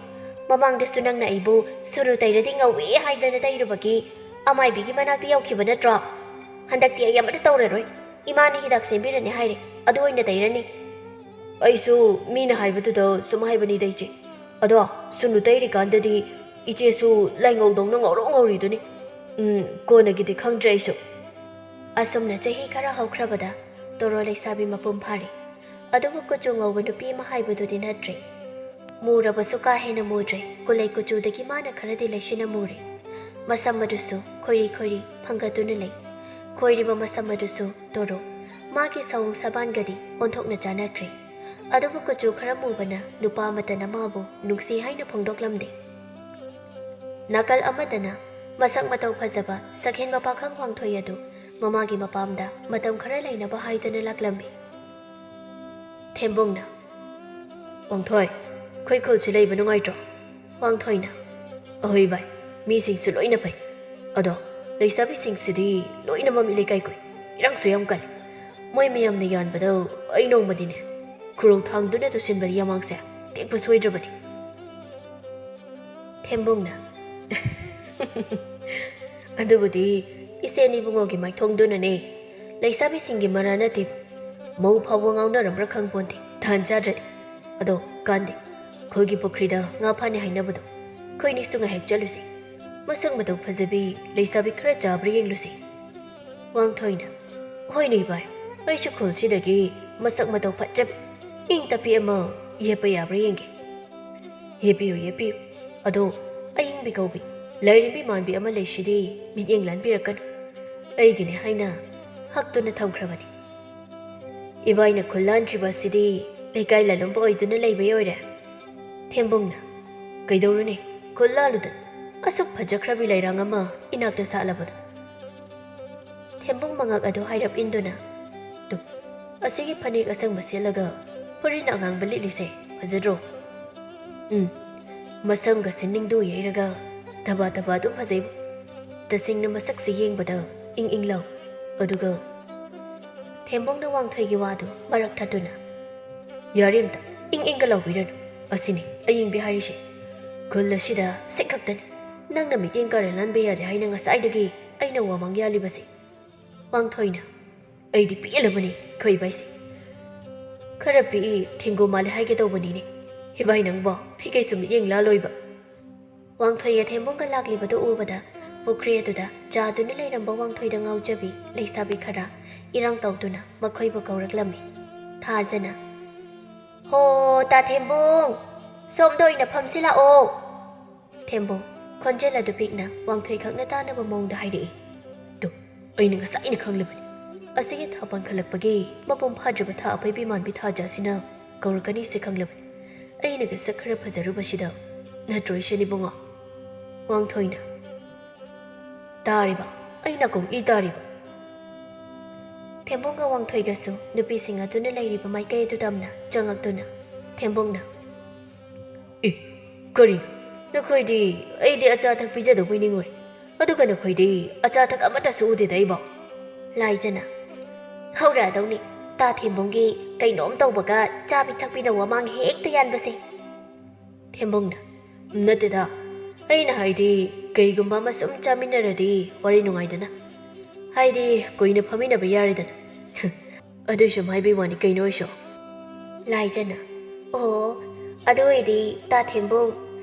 ꯃꯃꯥꯡꯗꯁꯨ ꯅꯪꯅ ꯑꯩꯕꯨ ꯁꯨꯅꯨ ꯇꯩꯔꯗꯤ ꯉꯧꯋꯤ ꯍꯥꯏꯗꯅ ꯇꯩꯔꯨꯕꯒꯤ ꯑꯃꯥꯏꯕꯤꯒꯤ ꯃꯅꯥꯛꯇ ꯌꯧꯈꯤꯕ ꯅꯠꯇ꯭ꯔꯣ? ꯍꯟꯗꯛꯇꯤ ꯑꯩ ꯑꯃꯠꯇ ꯇꯧꯔꯔꯣꯏ꯫ ꯏꯃꯥꯅ ꯍꯤꯗꯥꯛ ꯁꯦꯝꯕꯤꯔꯅꯤ ꯍꯥꯏꯔꯦ, ꯑꯗꯨ ꯑꯣꯏꯅ ꯇꯩꯔꯅꯤ꯫" "ꯑꯩꯁꯨ ꯃꯤꯅ ꯍꯥꯏꯕꯗꯨꯗ ꯁꯨꯝ ꯍꯥꯏꯕꯅꯤꯗ ꯏꯆꯦ꯫ ꯑꯗꯣ ꯁꯨꯅꯨ ꯇꯩꯔꯤꯀꯥꯟꯗꯗꯤ ꯏꯆꯦꯁꯨ ꯂꯥꯏꯉꯧꯗꯧꯅ ꯉꯧꯔꯣꯛ ꯉꯧꯔꯤꯗꯨꯅꯤ꯫ ꯎꯝ, ꯀꯣꯟꯅꯒꯤꯗꯤ ꯈꯪꯗ꯭ꯔꯦ ꯑꯩꯁꯨ꯫" ꯑꯁꯨꯝꯅ ꯆꯍꯤ ꯈꯔ ꯍꯧꯈ꯭ꯔꯕꯗ ꯇꯣꯔꯣ ꯂꯩꯁꯥꯕꯤ ꯃꯄꯨꯡ ꯐꯥꯔꯦ꯫ ꯑꯗꯨꯕꯨ ꯀꯨꯆꯨ ꯉꯧꯕ ꯅꯨꯄꯤ ꯑꯃ ꯍꯥꯏꯕꯗꯨꯗꯤ ꯅꯠꯇ꯭ꯔꯦ꯫ ꯃꯨꯔꯕꯁꯨ ꯀꯥ ꯍꯦꯟꯅ ꯃꯨꯗ꯭ꯔꯦ, ꯀꯨꯂꯩ ꯀꯨꯆꯨꯗꯒꯤ ꯃꯥꯅ ꯈꯔꯗꯤ ꯂꯩꯁꯤꯟꯅ ꯃꯨꯔꯦ꯫ ꯃꯁꯝ ꯑꯗꯨꯁꯨ ꯈꯣꯏꯔꯤ ꯈꯣꯏꯔꯤ ꯐꯪꯒꯠꯇꯨꯅ ꯂꯩ꯫ ꯈꯣꯏꯔꯤꯕ ꯃꯁꯝ ꯑꯗꯨꯁꯨ ꯇꯣꯔꯣ, ꯃꯥꯒꯤ ꯁꯑꯣꯡ ꯁꯕꯥꯟꯒꯗꯤ ꯑꯣꯟꯊꯣꯛꯅ ꯆꯥꯟꯅꯈ꯭ꯔꯦ꯫ ꯑꯗꯨꯕꯨ ꯀꯨꯆꯨ ꯈꯔ ꯃꯨꯕꯅ ꯅꯨꯄꯥ ꯑꯃꯠꯇꯅ ꯃꯥꯕꯨ ꯅꯨꯡꯁꯤ ꯍꯥꯏꯅ ꯐꯣꯡꯗꯣꯛꯂꯝꯗꯦ꯫ ꯅꯥꯀꯜ ꯑꯃꯗꯅ ꯃꯁꯛ ꯃꯇꯧ ꯐꯖꯕ ꯁꯛꯍꯦꯟꯕ ꯄꯥꯈꯪ ꯋꯥꯡꯊꯣꯏ ꯑꯗꯨ ꯃꯃꯥꯒꯤ ꯃꯄꯥꯝꯗ ꯃꯇꯝ ꯈꯔ ꯂꯩꯅꯕ ꯍꯥꯏꯗꯨꯅ ꯂꯥꯛꯂꯝꯃꯤ꯫ ꯊꯦꯝꯕꯨꯡꯅ, "ꯋꯥꯡꯊꯣꯏ, ꯑꯩꯈꯣꯏ ꯈꯨꯜꯁꯤ ꯂꯩꯕ ꯅꯨꯡꯉꯥꯏꯇ꯭ꯔꯣ?" ꯋꯥꯡꯊꯣꯏꯅ, "ꯑꯍꯣꯏ ꯚꯥꯏ, ꯃꯤꯁꯤꯡꯁꯨ ꯂꯣꯏꯅ ꯐꯩ꯫ ꯑꯗꯣ ꯂꯩꯁꯥꯕꯤꯁꯤꯡꯁꯤꯗꯤ ꯂꯣꯏꯅ ꯃꯃꯤꯠ ꯂꯩꯀꯥꯏ ꯀꯨꯏ, ꯏꯔꯥꯡꯁꯨ ꯌꯥꯝ ꯀꯜꯂꯤ꯫ ꯃꯣꯏ ꯃꯌꯥꯝꯅ ꯌꯥꯟꯕꯗ ꯑꯩ ꯅꯣꯡꯃꯗꯤꯅꯦ, ꯈꯨꯔꯧ ꯊꯥꯡꯗꯨꯅ ꯇꯨꯁꯤꯟꯕꯗꯤ ꯌꯥꯃꯥꯡꯁꯦ ꯇꯦꯛꯄ ꯁꯣꯏꯗ꯭ꯔꯕꯅꯤ꯫" ꯊꯦꯝꯕꯨꯡꯅ, "ꯑꯗꯨꯕꯨꯗꯤ ꯏꯆꯦ ꯏꯕꯨꯡꯉꯣꯒꯤ ꯃꯥꯏꯊꯣꯡꯗꯨꯅꯅꯦ꯫ ꯂꯩꯁꯥꯕꯤꯁꯤꯡꯒꯤ ꯃꯔꯥ ꯅꯠꯇꯦꯕ꯫ ꯃꯧ ꯐꯥꯎꯕ ꯉꯥꯎꯅꯔꯝꯕ꯭ꯔꯥ ꯈꯪꯄꯣꯟꯇꯦ, ꯇꯥꯟ ꯆꯥꯗ꯭ꯔꯗꯤ꯫ ꯑꯗꯣ ꯀꯥꯟꯗꯦ, ꯈꯨꯜꯒꯤ ꯄꯨꯈ꯭ꯔꯤꯗ ꯉꯥ ꯐꯥꯅꯤ ꯍꯥꯏꯅꯕꯗꯣ, ꯑꯩꯈꯣꯏꯅꯤꯁꯨ ꯉꯥꯏꯍꯥꯛ ꯆꯠꯂꯨꯁꯦ꯫ ꯃꯁꯛ ꯃꯇꯧ ꯐꯖꯕꯤ ꯂꯩꯁꯥꯕꯤ ꯈꯔ ꯆꯥꯕ꯭ꯔꯥ ꯌꯦꯡꯂꯨꯁꯦ꯫" ꯋꯥꯡꯊꯣꯏꯅ, "ꯍꯣꯏꯅꯦ ꯚꯥꯏ, ꯑꯩꯁꯨ ꯈꯨꯜꯁꯤꯗꯒꯤ ꯃꯁꯛ ꯃꯇꯧ ꯐꯖꯕ, ꯏꯪ ꯇꯞꯄꯤ ꯑꯃ ꯌꯦꯞꯄ ꯌꯥꯕ꯭ꯔꯥ ꯌꯦꯡꯒꯦ꯫ ꯌꯦꯞꯄꯤꯌꯨ, ꯌꯦꯞꯄꯤꯌꯨ꯫ ꯑꯗꯣ ꯑꯌꯤꯡꯕꯤ ꯀꯧꯕꯤ, ꯂꯥꯏꯔꯦꯝꯕꯤ ꯃꯥꯟꯕꯤ ꯑꯃ ꯂꯩꯁꯤꯗꯤ, ꯃꯤꯠꯌꯦꯡ ꯂꯥꯟꯕꯤꯔꯛꯀꯅꯨ꯫ ꯑꯩꯒꯤꯅꯦ ꯍꯥꯏꯅ ꯍꯛꯇꯨꯅ ꯊꯝꯈ꯭ꯔꯕꯅꯤ꯫ ꯏꯕꯥꯏꯅ ꯈꯨꯜ ꯂꯥꯟꯗ꯭ꯔꯤꯕ ꯑꯁꯤꯗꯤ ꯂꯩꯀꯥꯏ ꯂꯥꯂꯣꯝꯕ ꯑꯣꯏꯗꯨꯅ ꯂꯩꯕꯩ ꯑꯣꯏꯔꯦ꯫ ꯊꯦꯝꯕꯣꯡꯅ, "ꯀꯩꯗꯧꯔꯨꯅꯤ, ꯈꯨꯜ ꯂꯥꯜꯂꯨꯗꯅ, ꯑꯁꯨꯛ ꯐꯖꯈ꯭ꯔꯕꯤ ꯂꯩꯔꯥꯡ ꯑꯃ ꯏꯅꯥꯛꯇ ꯁꯥꯠꯂꯕꯗꯨ?" ꯊꯦꯝꯕꯣꯡ ꯃꯉꯛ ꯑꯗꯨ ꯍꯥꯏꯔꯞ ꯏꯟꯗꯨꯅ, "ꯇꯨ, ꯑꯁꯤꯒꯤ ꯐꯅꯦꯛ ꯑꯁꯪꯕ ꯁꯦꯠꯂꯒ ꯐꯨꯔꯤꯠ ꯑꯉꯥꯡꯕ ꯂꯤꯠꯂꯤꯁꯦ ꯐꯖꯗ꯭ꯔꯣ?" "ꯎꯝ, ꯃꯁꯝꯒ ꯁꯤꯟꯅꯤꯡꯗꯨ ꯌꯩꯔꯒ ꯊꯕꯥ ꯊꯕꯥ ꯑꯗꯨꯝ ꯐꯖꯩꯕꯨ꯫ ꯇꯁꯦꯡꯅ ꯃꯁꯛꯁꯤ ꯌꯦꯡꯕꯗ ꯏꯪ ꯏꯪ ꯂꯥꯎ꯫ ꯑꯗꯨꯒ" ꯊꯦꯝꯕꯣꯡꯅ ꯋꯥꯡꯊꯣꯏꯒꯤ ꯋꯥꯗꯨ ꯃꯔꯛ ꯊꯠꯇꯨꯅ, "ꯌꯥꯔꯦ ꯑꯝꯇ, ꯏꯪ ꯏꯪꯒ ꯂꯥꯎꯕꯤꯔꯅꯨ꯫ ꯑꯁꯤꯅꯤ ꯑꯌꯤꯡꯕꯤ ꯍꯥꯏꯔꯤꯁꯦ꯫ ꯈꯨꯜ ꯑꯁꯤꯗ ꯁꯤ ꯈꯛꯇꯅꯤ ꯅꯪꯅ ꯃꯤꯠꯌꯦꯡ ꯀꯥꯔ ꯂꯥꯟꯕ ꯌꯥꯗꯦ ꯍꯥꯏꯅ ꯉꯁꯥꯏꯗꯒꯤ ꯑꯩꯅ ꯋꯥꯃꯥꯡ ꯌꯥꯜꯂꯤꯕꯁꯤ꯫" ꯋꯥꯡꯊꯣꯏꯅ, "ꯑꯩꯗꯤ ꯄꯦꯜꯂꯕꯅꯤ ꯈꯣꯏꯕꯥꯏꯁꯦ꯫ ꯈꯔ ꯄꯤꯛꯏ ꯊꯦꯡꯒꯨ ꯃꯥꯜꯂꯦ ꯍꯥꯏꯒꯦ ꯇꯧꯕꯅꯤꯅꯦ꯫ ꯏꯕꯥꯏ ꯅꯪꯕꯣ, ꯑꯩ ꯀꯩꯁꯨ ꯃꯤꯠꯌꯦꯡ ꯂꯥꯜꯂꯣꯏꯕ꯫" ꯋꯥꯡꯊꯣꯏꯒ ꯊꯦꯝꯕꯣꯡꯒ ꯂꯥꯛꯂꯤꯕꯗꯨ ꯎꯕꯗ ꯄꯨꯈ꯭ꯔꯤ ꯑꯗꯨꯗ ꯆꯥꯗꯨꯅ ꯂꯩꯔꯝꯕ ꯋꯥꯡꯊꯣꯏꯗ ꯉꯥꯎꯖꯕꯤ ꯂꯩꯁꯥꯕꯤ ꯈꯔ ꯏꯔꯥꯡ ꯇꯧꯗꯨꯅ ꯃꯈꯣꯏꯕꯨ ꯀꯧꯔꯛꯂꯝꯃꯤ꯫ ꯊꯥꯖꯅ, "ꯍꯣ, ꯇꯥ ꯊꯦꯝꯕꯣꯡ, ꯁꯣꯝꯗ ꯑꯣꯏꯅ ꯐꯝꯁꯤ ꯂꯥꯛꯑꯣ꯫" ꯊꯦꯝꯕꯣꯡ, ꯈꯣꯟꯖꯦꯜ ꯑꯗꯨ ꯄꯤꯛꯅ ꯋꯥꯡꯊꯣꯏ ꯈꯛꯅ ꯇꯥꯅꯕ ꯃꯑꯣꯡꯗ ꯍꯥꯏꯔꯛꯏ꯫ "ꯇꯨ, ꯑꯩꯅ ꯉꯁꯥꯏꯅ ꯈꯪꯂꯕꯅꯤ꯫ ꯑꯁꯤꯒꯤ ꯊꯥ ꯄꯥꯟꯈꯠꯂꯛꯄꯒꯤ ꯃꯄꯨꯡ ꯐꯥꯗ꯭ꯔꯤꯕ ꯊꯥ ꯑꯄꯩꯕꯤ ꯃꯥꯟꯕꯤ ꯊꯥꯖ ꯑꯁꯤꯅ ꯀꯧꯔꯛꯀꯅꯤꯁꯦ ꯈꯪꯂꯕꯅꯤ꯫ ꯑꯩꯅ ꯁꯛ ꯈꯔ ꯐꯖꯔꯨꯕꯁꯤꯗ꯫ ꯅꯠꯇ꯭ꯔꯣ ꯏꯆꯦ ꯏꯕꯨꯡꯉꯣ?" ꯋꯥꯡꯊꯣꯏꯅ, "ꯇꯥꯔꯤꯕ? ꯑꯩ ꯅꯥꯀꯣꯡ ꯏ ꯇꯥꯔꯤꯕ?" ꯊꯦꯝꯕꯣꯡꯒ ꯋꯥꯡꯊꯣꯏꯒꯁꯨ ꯅꯨꯄꯤꯁꯤꯡ ꯑꯗꯨꯅ ꯂꯩꯔꯤꯕ ꯃꯥꯏꯀꯩ ꯑꯗꯨ ꯇꯝꯅ ꯆꯪꯉꯛꯇꯨꯅ ꯊꯦꯝꯕꯣꯡꯅ, "ꯑꯦ, ꯀꯔꯤ? ꯅꯈꯣꯏꯗꯤ ꯑꯩꯗꯤ ꯑꯆꯥ ꯑꯊꯛ ꯄꯤꯖꯗꯧꯕꯩ ꯅꯤꯡꯉꯨꯔꯦ, ꯑꯗꯨꯒ ꯅꯈꯣꯏꯗꯤ ꯑꯆꯥ ꯑꯊꯛ ꯑꯃꯠꯇꯁꯨ ꯎꯗꯦꯗ ꯑꯩꯕꯣ?" ꯂꯥꯏꯖꯅ, "ꯍꯧꯔꯛꯑꯗꯧꯅꯤ ꯇꯥ ꯊꯦꯝꯕꯣꯡꯒꯤ ꯀꯩꯅꯣꯝ ꯇꯧꯕꯒ ꯆꯥꯕꯤ ꯊꯛꯄꯤꯅ ꯋꯥꯃꯥꯡ ꯍꯦꯛꯇ ꯌꯥꯟꯕꯁꯦ꯫" ꯊꯦꯝꯕꯣꯡꯅ, "ꯅꯠꯇꯦꯗ, ꯑꯩꯅ ꯍꯥꯏꯗꯤ ꯀꯩꯒꯨꯝꯕ ꯑꯃ ꯁꯨꯝ ꯆꯥꯃꯤꯟꯅꯔꯗꯤ ꯋꯥꯔꯤ ꯅꯨꯡꯉꯥꯏꯗꯅ꯫ ꯍꯥꯏꯗꯤ ꯀꯨꯏꯅ ꯐꯝꯃꯤꯟꯅꯕ ꯌꯥꯔꯦꯗꯅ꯫" "ꯑꯗꯨꯏ ꯁꯨꯝ ꯍꯥꯏꯕꯩ ꯋꯥꯅꯤ ꯀꯩꯅꯣ ꯑꯩꯁꯨ꯫" ꯂꯥꯏꯖꯅ, "ꯑꯣ, ꯑꯗꯨ ꯑꯣꯏꯔꯗꯤ ꯇꯥ ꯊꯦꯝꯕꯣꯡ,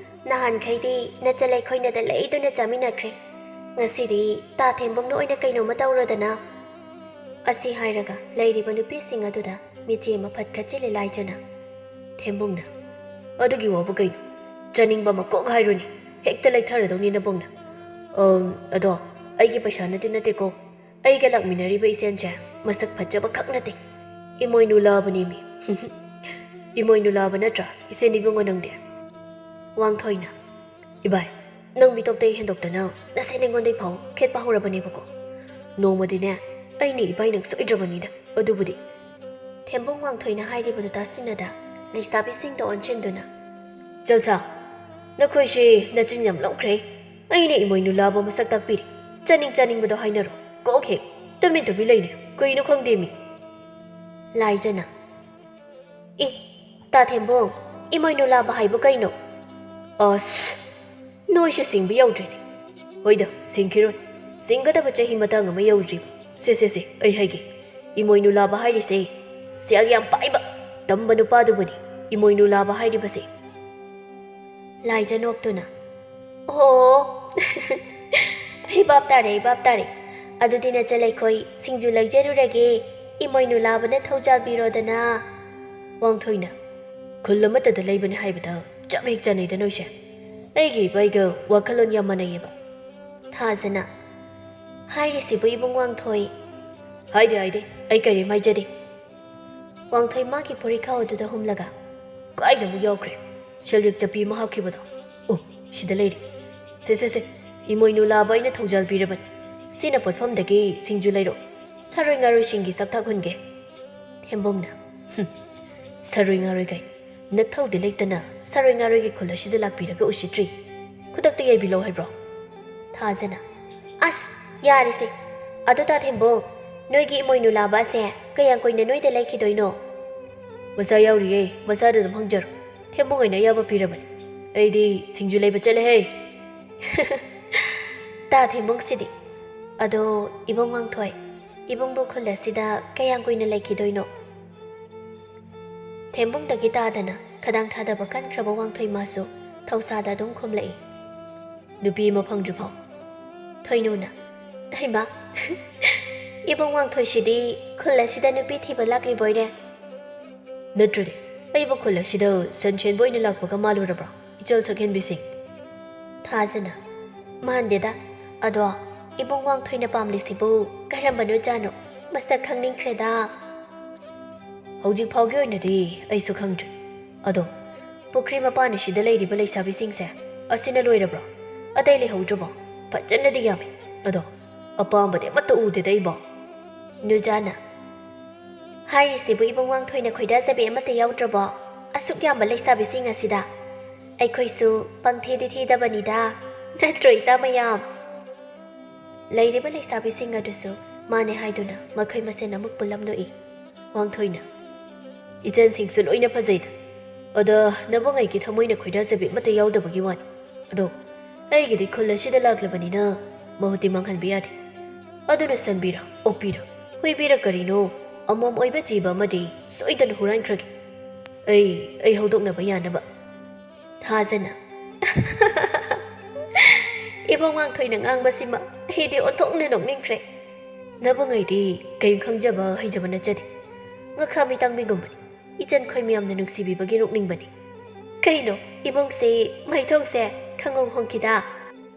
ꯅꯍꯥꯟꯈꯩꯗꯤ ꯅꯆꯜ ꯑꯩꯈꯣꯏꯅꯗ ꯂꯩꯗꯨꯅ ꯆꯥꯃꯤꯟꯅꯈ꯭ꯔꯦ꯫ ꯉꯁꯤꯗꯤ ꯇꯥ ꯊꯦꯝꯕꯣꯡꯅ ꯑꯣꯏꯅ ꯀꯩꯅꯣꯝꯃ ꯇꯧꯔꯣꯗꯅ꯫" ꯑꯁꯤ ꯍꯥꯏꯔꯒ ꯂꯩꯔꯤꯕ ꯅꯨꯄꯤꯁꯤꯡ ꯑꯗꯨꯗ ꯃꯤꯠꯆꯤ ꯑꯃ ꯐꯠ ꯈꯠꯆꯤꯜꯂꯤ ꯂꯥꯏꯖꯅ꯫ ꯊꯦꯝꯕꯨꯡꯅ, "ꯑꯗꯨꯒꯤ ꯋꯥꯕꯨ ꯀꯩꯅꯣ? ꯆꯥꯅꯤꯡꯕ ꯑꯃ ꯀꯣꯛ ꯍꯥꯏꯔꯨꯅꯦ, ꯍꯦꯛꯇ ꯂꯩꯊꯔꯗꯧꯅꯤ ꯅꯕꯨꯡꯅ꯫ ꯑꯝ, ꯑꯗꯣ ꯑꯩꯒꯤ ꯄꯩꯁꯥꯅꯗꯤ ꯅꯠꯇꯦꯀꯣ, ꯑꯩꯒ ꯂꯥꯛꯃꯤꯟꯅꯔꯤꯕ ꯏꯆꯦꯟꯁꯦ ꯃꯁꯛ ꯐꯖꯕ ꯈꯛ ꯅꯠꯇꯦ, ꯏꯃꯣꯏꯅꯨ ꯂꯥꯕꯅꯦꯃꯤ꯫" "ꯏꯃꯣꯏꯅꯨ ꯂꯥꯕ ꯅꯠꯇ꯭ꯔꯥ ꯏꯆꯦꯟ ꯏꯕꯨꯡꯉꯣ ꯅꯪꯗꯤ?" ꯋꯥꯡꯊꯣꯏꯅ, "ꯏꯕꯥꯏ, ꯅꯪ ꯃꯤꯇꯣꯞꯇꯩ ꯍꯦꯟꯗꯣꯛꯇꯅ ꯅꯁꯦꯟ ꯑꯩꯉꯣꯟꯗꯩ ꯐꯥꯎ ꯈꯦꯠꯄ ꯍꯧꯔꯕꯅꯦꯕꯀꯣ꯫ ꯅꯣꯡꯃꯗꯤꯅꯦ, ꯑꯩꯅ ꯏꯕꯥꯏ ꯅꯪ ꯁꯣꯏꯗ꯭ꯔꯕꯅꯤꯗ ꯑꯗꯨꯕꯨꯗꯤ꯫" ꯊꯦꯝꯕꯨꯡ ꯋꯥꯡꯊꯣꯏꯅ ꯍꯥꯏꯔꯤꯕꯗꯨ ꯇꯥꯁꯤꯟꯅꯗ ꯂꯩꯁꯥꯕꯤꯁꯤꯡꯗ ꯑꯣꯟꯁꯤꯟꯗꯨꯅ, "ꯆꯜꯁꯥ, ꯅꯈꯣꯏꯁꯤ ꯅꯆꯤꯟ ꯌꯥꯝ ꯂꯧꯈ꯭ꯔꯦ꯫ ꯑꯩꯅ ꯏꯃꯣꯏꯅꯨ ꯂꯥꯕ ꯃꯁꯛ ꯇꯥꯛꯄꯤꯔꯤ꯫ ꯆꯥꯅꯤꯡ ꯆꯥꯅꯤꯡꯕꯗꯣ ꯍꯥꯏꯅꯔꯣ꯫ ꯀꯣꯛ ꯍꯦꯛ ꯇꯨꯃꯤꯟ ꯇꯨꯃꯤꯟ ꯂꯩꯅꯦ꯫ ꯀꯩꯅꯣ ꯈꯪꯗꯦꯃꯤ꯫" ꯂꯥꯏꯖꯅ, "ꯑꯦ, ꯇꯥ ꯊꯦꯝꯕꯣꯡ, ꯏꯃꯣꯏꯅꯨ ꯂꯥꯕ ꯍꯥꯏꯕꯨ ꯀꯩꯅꯣ?" "ꯑꯁ, ꯅꯣꯏꯁꯦ ꯁꯤꯡꯕ ꯌꯧꯗ꯭ꯔꯤꯅꯦ꯫" "ꯍꯣꯏꯗ, ꯁꯤꯡꯈꯤꯔꯣꯏ꯫ ꯁꯤꯡꯒꯗꯕ ꯆꯍꯤ ꯃꯇꯥꯡ ꯑꯃ ꯌꯧꯗ꯭ꯔꯤꯕ꯫ ꯁꯦ, ꯁꯦ, ꯁꯦ, ꯑꯩ ꯍꯥꯏꯒꯦ꯫ ꯏꯃꯣꯏꯅꯨ ꯂꯥꯕ ꯍꯥꯏꯔꯤꯁꯦ ꯁꯦꯜ ꯌꯥꯝ ꯄꯥꯏꯕ, ꯇꯝꯕ ꯅꯨꯄꯥꯗꯨꯕꯨꯅꯤ ꯏꯃꯣꯏꯅꯨ ꯂꯥꯕ ꯍꯥꯏꯔꯤꯕꯁꯦ꯫" ꯂꯥꯏꯖ ꯅꯣꯛꯇꯨꯅ, "ꯑꯣ, ꯑꯩ ꯚꯥꯞ ꯇꯥꯔꯦ, ꯑꯩ ꯚꯥꯞ ꯇꯥꯔꯦ꯫ ꯑꯗꯨꯗꯤ ꯅꯆꯜ ꯑꯩꯈꯣꯏ ꯁꯤꯡꯖꯨ ꯂꯩꯖꯔꯨꯔꯒꯦ, ꯏꯃꯣꯏꯅꯨ ꯂꯥꯕꯅ ꯊꯧꯖꯥꯜꯕꯤꯔꯣꯗꯅ꯫" ꯋꯥꯡꯊꯣꯏꯅ, "ꯈꯨꯜ ꯑꯃꯠꯇꯗ ꯂꯩꯕꯅꯦ ꯍꯥꯏꯕꯗ ꯆꯞ ꯍꯦꯛ ꯆꯥꯅꯩꯗ ꯅꯣꯏꯁꯦ꯫ ꯑꯩꯒꯤ ꯏꯕꯥꯏꯒ ꯋꯥꯈꯜꯂꯣꯟ ꯌꯥꯝ ꯃꯥꯟꯅꯩꯌꯦꯕ꯫" ꯊꯥꯖꯅ, "ꯍꯥꯏꯔꯤꯁꯤꯕꯨ ꯏꯕꯨꯡ ꯋꯥꯡꯊꯣꯏ?" "ꯍꯥꯏꯗꯦ, ꯍꯥꯏꯗꯦ, ꯑꯩ ꯀꯔꯤꯝ ꯍꯥꯏꯖꯗꯦ꯫" ꯋꯥꯡꯊꯣꯏ ꯃꯥꯒꯤ ꯐꯨꯔꯤꯠꯈꯥꯎ ꯑꯗꯨꯗ ꯍꯨꯝꯂꯒ, "ꯀꯥꯏꯗ ꯑꯃꯨꯛ ꯌꯥꯎꯈ꯭ꯔꯦ? ꯁꯦꯜꯌꯦꯛ ꯆꯞꯄꯤ ꯑꯃ ꯍꯥꯞꯈꯤꯕꯗꯣ꯫ ꯑꯣ, ꯁꯤꯗ ꯂꯩꯔꯦ꯫ ꯁꯦ, ꯁꯦ, ꯁꯦ, ꯏꯃꯣꯏꯅꯨ ꯂꯥꯕ ꯑꯩꯅ ꯊꯧꯖꯥꯜ ꯄꯤꯔꯕꯅꯤ꯫ ꯁꯤꯅ ꯄꯣꯠꯐꯝꯗꯒꯤ ꯁꯤꯡꯖꯨ ꯂꯩꯔꯣ꯫ ꯁꯥꯔꯣꯏ ꯉꯥꯔꯣꯏꯁꯤꯡꯒꯤ ꯆꯥꯛꯊꯥꯛ ꯍꯨꯟꯒꯦ꯫" ꯊꯦꯝꯕꯨꯡꯅ, "ꯍꯨꯝ, ꯁꯥꯔꯣꯏ ꯉꯥꯔꯣꯏ ꯀꯥꯏ꯫ ꯅꯊꯧꯗꯤ ꯂꯩꯇꯅ ꯁꯥꯔꯣꯏ ꯉꯥꯔꯣꯏꯒꯤ ꯈꯨꯜ ꯑꯁꯤꯗ ꯂꯥꯛꯄꯤꯔꯒ ꯎꯁꯤꯠꯇ꯭ꯔꯤ꯫ ꯈꯨꯗꯛꯇ ꯌꯥꯏꯕꯤꯂꯧ ꯍꯥꯏꯕ꯭ꯔꯣ?" ꯊꯥꯖꯅ, "ꯑꯁ, ꯌꯥꯔꯦꯁꯦ꯫ ꯑꯗꯨ ꯇꯥ ꯊꯦꯝꯕꯨꯡ, ꯅꯣꯏꯒꯤ ꯏꯃꯣꯏꯅꯨ ꯂꯥꯕ ꯑꯁꯦ ꯀꯌꯥꯝ ꯀꯨꯏꯅ ꯅꯣꯏꯗ ꯂꯩꯈꯤꯗꯣꯏꯅꯣ?" "ꯃꯆꯥ ꯌꯥꯎꯔꯤꯌꯦ, ꯃꯆꯥꯗ ꯑꯗꯨꯝ ꯍꯪꯖꯔꯣ꯫ ꯊꯦꯝꯕꯨꯡ ꯑꯩꯅ ꯑꯌꯥꯕ ꯄꯤꯔꯕꯅꯤ꯫ ꯑꯩꯗꯤ ꯁꯤꯡꯖꯨ ꯂꯩꯕ ꯆꯠꯂꯦꯍꯦ꯫" ꯇꯥ ꯊꯦꯝꯕꯨꯡꯁꯤꯗꯤ꯫ "ꯑꯗꯣ ꯏꯕꯨꯡ ꯋꯥꯡꯊꯣꯏ, ꯏꯕꯨꯡꯕꯨ ꯈꯨꯜ ꯑꯁꯤꯗ ꯀꯌꯥꯝ ꯀꯨꯏꯅ ꯂꯩꯈꯤꯗꯣꯏꯅꯣ?" ꯊꯦꯝꯕꯨꯡꯗꯒꯤ ꯇꯥꯗꯅ ꯈꯗꯥꯡ ꯊꯥꯗꯕ ꯀꯟꯈ꯭ꯔꯕ ꯋꯥꯡꯊꯣꯏ ꯃꯥꯁꯨ ꯊꯧꯁꯥꯗ ꯑꯗꯨꯝ ꯈꯨꯝꯂꯛꯏ, "ꯅꯨꯄꯤ ꯑꯃ ꯐꯪꯗ꯭ꯔꯤꯐꯥꯎ꯫" ꯊꯣꯏꯅꯨꯅ, "ꯍꯩꯃꯥ!" ꯏꯕꯨꯡ ꯋꯥꯡꯊꯣꯏꯁꯤꯗꯤ ꯈꯨꯜ ꯑꯁꯤꯗ ꯅꯨꯄꯤ ꯊꯤꯕ ꯂꯥꯛꯂꯤꯕꯣꯏꯔꯦ꯫ ꯅꯠꯇ꯭ꯔꯗꯤ ꯑꯩꯕꯨ ꯈꯨꯜ ꯑꯁꯤꯗ ꯁꯟ ꯁꯦꯟꯕ ꯑꯣꯏꯅ ꯂꯥꯛꯄꯒ ꯃꯥꯜꯂꯨꯔꯕ꯭ꯔꯣ, ꯏꯆꯜ ꯁꯛꯍꯦꯟꯕꯤꯁꯤꯡ? ꯊꯥꯖꯅ, ꯃꯥꯟꯗꯦꯗ꯫ ꯑꯗꯣ ꯏꯕꯨꯡ ꯋꯥꯡꯊꯣꯏꯅ ꯄꯥꯝꯂꯤꯁꯤꯕꯨ ꯀꯔꯝꯕꯅꯣ ꯖꯥꯠꯅꯣ? ꯃꯁꯛ ꯈꯪꯅꯤꯡꯈ꯭ꯔꯦꯗ꯫ ꯍꯧꯖꯤꯛ ꯐꯥꯎꯒꯤ ꯑꯣꯏꯅꯗꯤ ꯑꯩꯁꯨ ꯈꯪꯗ꯭ꯔꯤ꯫ ꯑꯗꯣ ꯄꯨꯈ꯭ꯔꯤ ꯃꯄꯥꯟ ꯑꯁꯤꯗ ꯂꯩꯔꯤꯕ ꯂꯩꯁꯥꯕꯤꯁꯤꯡꯁꯦ ꯑꯁꯤꯅ ꯂꯣꯏꯔꯕ꯭ꯔꯣ? ꯑꯇꯩ ꯂꯩꯍꯧꯗ꯭ꯔꯕꯣ? ꯐꯖꯅꯗꯤ ꯌꯥꯝꯃꯤ꯫ ꯑꯗꯣ ꯑꯄꯥꯝꯕꯗꯤ ꯑꯃꯠꯇ ꯎꯗꯦꯗ ꯑꯩꯕꯣ꯫ ꯅꯨꯖꯥꯅ, ꯍꯥꯏꯔꯤꯁꯤꯕꯨ ꯏꯕꯨꯡ ꯋꯥꯡꯊꯣꯏꯅ ꯈꯣꯏꯗꯥꯖꯕꯤ ꯑꯃꯠꯇ ꯌꯥꯎꯗ꯭ꯔꯕꯣ? ꯑꯁꯨꯛ ꯌꯥꯝꯕ ꯂꯩꯁꯥꯕꯤꯁꯤꯡ ꯑꯁꯤꯗ꯫ ꯑꯩꯈꯣꯏꯁꯨ ꯄꯪꯊꯤꯗꯤ ꯊꯤꯗꯕꯅꯤꯗ, ꯅꯠꯇ꯭ꯔꯣ ꯏꯇꯥ ꯃꯌꯥꯝ? ꯂꯩꯔꯤꯕ ꯂꯩꯁꯥꯕꯤꯁꯤꯡ ꯑꯗꯨꯁꯨ ꯃꯥꯅꯦ ꯍꯥꯏꯗꯨꯅ ꯃꯈꯣꯏ ꯃꯁꯦꯟ ꯑꯃꯨꯛ ꯄꯨꯜꯂꯝ ꯅꯣꯛꯏ꯫ ꯋꯥꯡꯊꯣꯏꯅ, ꯏꯆꯟꯁꯤꯡꯁꯨ ꯂꯣꯏꯅ ꯐꯖꯩꯗ꯫ ꯑꯗ ꯅꯕꯨꯡꯉꯩꯒꯤ ꯊꯃꯣꯏꯅ ꯈꯣꯏꯗꯥꯖꯕꯤ ꯑꯃꯠꯇ ꯌꯥꯎꯗꯕꯒꯤ ꯋꯥꯅꯤ꯫ ꯑꯗꯣ ꯑꯩꯒꯤꯗꯤ ꯈꯨꯜ ꯑꯁꯤꯗ ꯂꯥꯛꯂꯕꯅꯤꯅ ꯃꯍꯨꯠꯇꯤ ꯃꯥꯡꯍꯟꯕ ꯌꯥꯗꯦ꯫ ꯑꯗꯨꯅ ꯁꯟꯕꯤꯔ, ꯑꯣꯛꯄꯤꯔ, ꯍꯨꯏꯕꯤꯔ ꯀꯔꯤꯅꯣ ꯑꯃꯣꯝ ꯑꯣꯏꯕ ꯖꯤꯕ ꯑꯃꯗꯤ ꯁꯣꯏꯗꯅ ꯍꯨꯔꯥꯟꯈ꯭ꯔꯒꯦ꯫ ꯑꯩ, ꯑꯩ ꯍꯧꯗꯣꯛꯅꯕ ꯌꯥꯅꯕ꯫ ꯊꯥꯖꯅ, ꯏꯕꯨꯡ ꯋꯥꯡꯊꯣꯏꯅ ꯉꯥꯡꯕꯁꯤꯃ ꯑꯩꯗꯤ ꯑꯣꯟꯊꯣꯛꯅ ꯅꯣꯛꯅꯤꯡꯈ꯭ꯔꯦ꯫ ꯅꯕꯨꯡꯉꯩꯗꯤ ꯀꯔꯤꯝ ꯈꯪꯖꯕ ꯍꯩꯖꯕ ꯅꯠꯆꯗꯦ꯫ ꯉꯥꯈꯥ ꯃꯤꯇꯥꯡꯕꯤꯒꯨꯝꯕꯅꯤ꯫ ꯏꯆꯟ ꯈꯣꯏ ꯃꯌꯥꯝꯅ ꯅꯨꯡꯁꯤꯕꯤꯕꯒꯤ ꯅꯣꯛꯅꯤꯡꯕꯅꯤ꯫ ꯀꯩꯅꯣ, ꯏꯕꯨꯡꯁꯦ ꯃꯥꯏꯊꯣꯡꯁꯦ ꯈꯪꯍꯣꯡ ꯍꯣꯡꯈꯤꯗ?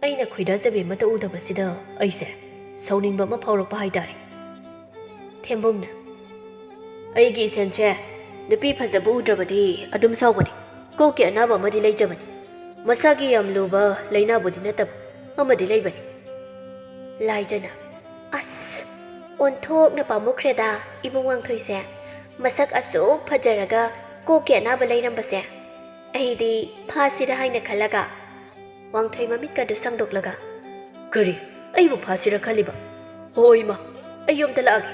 ꯑꯩꯅ ꯈꯣꯏꯗꯥꯖꯕꯤ ꯑꯃꯠꯇ ꯎꯗꯕꯁꯤꯗ ꯑꯩꯁꯦ ꯁꯥꯎꯅꯤꯡꯕ ꯑꯃ ꯐꯥꯎꯔꯛꯄ ꯍꯥꯏꯇꯥꯔꯦ꯫ ꯊꯦꯝꯕꯨꯡꯅ, ꯑꯩꯒꯤ ꯏꯆꯟꯁꯦ ꯅꯨꯄꯤ ꯐꯖꯕ ꯎꯗ꯭ꯔꯕꯗꯤ ꯑꯗꯨꯝ ꯁꯥꯎꯕꯅꯤ꯫ ꯀꯣꯛꯀꯤ ꯑꯅꯥꯕ ꯑꯃꯗꯤ ꯂꯩꯖꯕꯅꯤ꯫ ꯃꯁꯥꯒꯤ ꯌꯥꯝ ꯂꯨꯕ ꯂꯥꯏꯅꯥꯕꯨꯗꯤ ꯅꯠꯇꯕ ꯑꯃꯗꯤ ꯂꯩꯕꯅꯤ꯫ ꯂꯥꯏꯖꯅ, ꯑꯁ, ꯑꯣꯟꯊꯣꯛꯅ ꯄꯥꯝꯃꯨꯈ꯭ꯔꯦꯗ ꯏꯕꯨꯡ ꯋꯥꯡꯊꯣꯏꯁꯦ꯫ ꯃꯁꯛ ꯑꯁꯨꯛ ꯐꯖꯔꯒ ꯀꯣꯛꯀꯤ ꯑꯅꯥꯕ ꯂꯩꯔꯝꯕꯁꯦ꯫ ꯑꯩꯗꯤ ꯐꯥꯁꯤꯔ ꯍꯥꯏꯅ ꯈꯜꯂꯒ꯫ ꯋꯥꯡꯊꯣꯏ ꯃꯃꯤꯠꯀꯗꯨ ꯁꯪꯗꯣꯛꯂꯒ, ꯀꯔꯤ? ꯑꯩꯕꯨ ꯐꯥꯁꯤꯔ ꯈꯜꯂꯤꯕ? ꯍꯣ ꯏꯃꯥ, ꯑꯩ ꯌꯨꯝꯗ ꯂꯥꯛꯑꯒꯦ꯫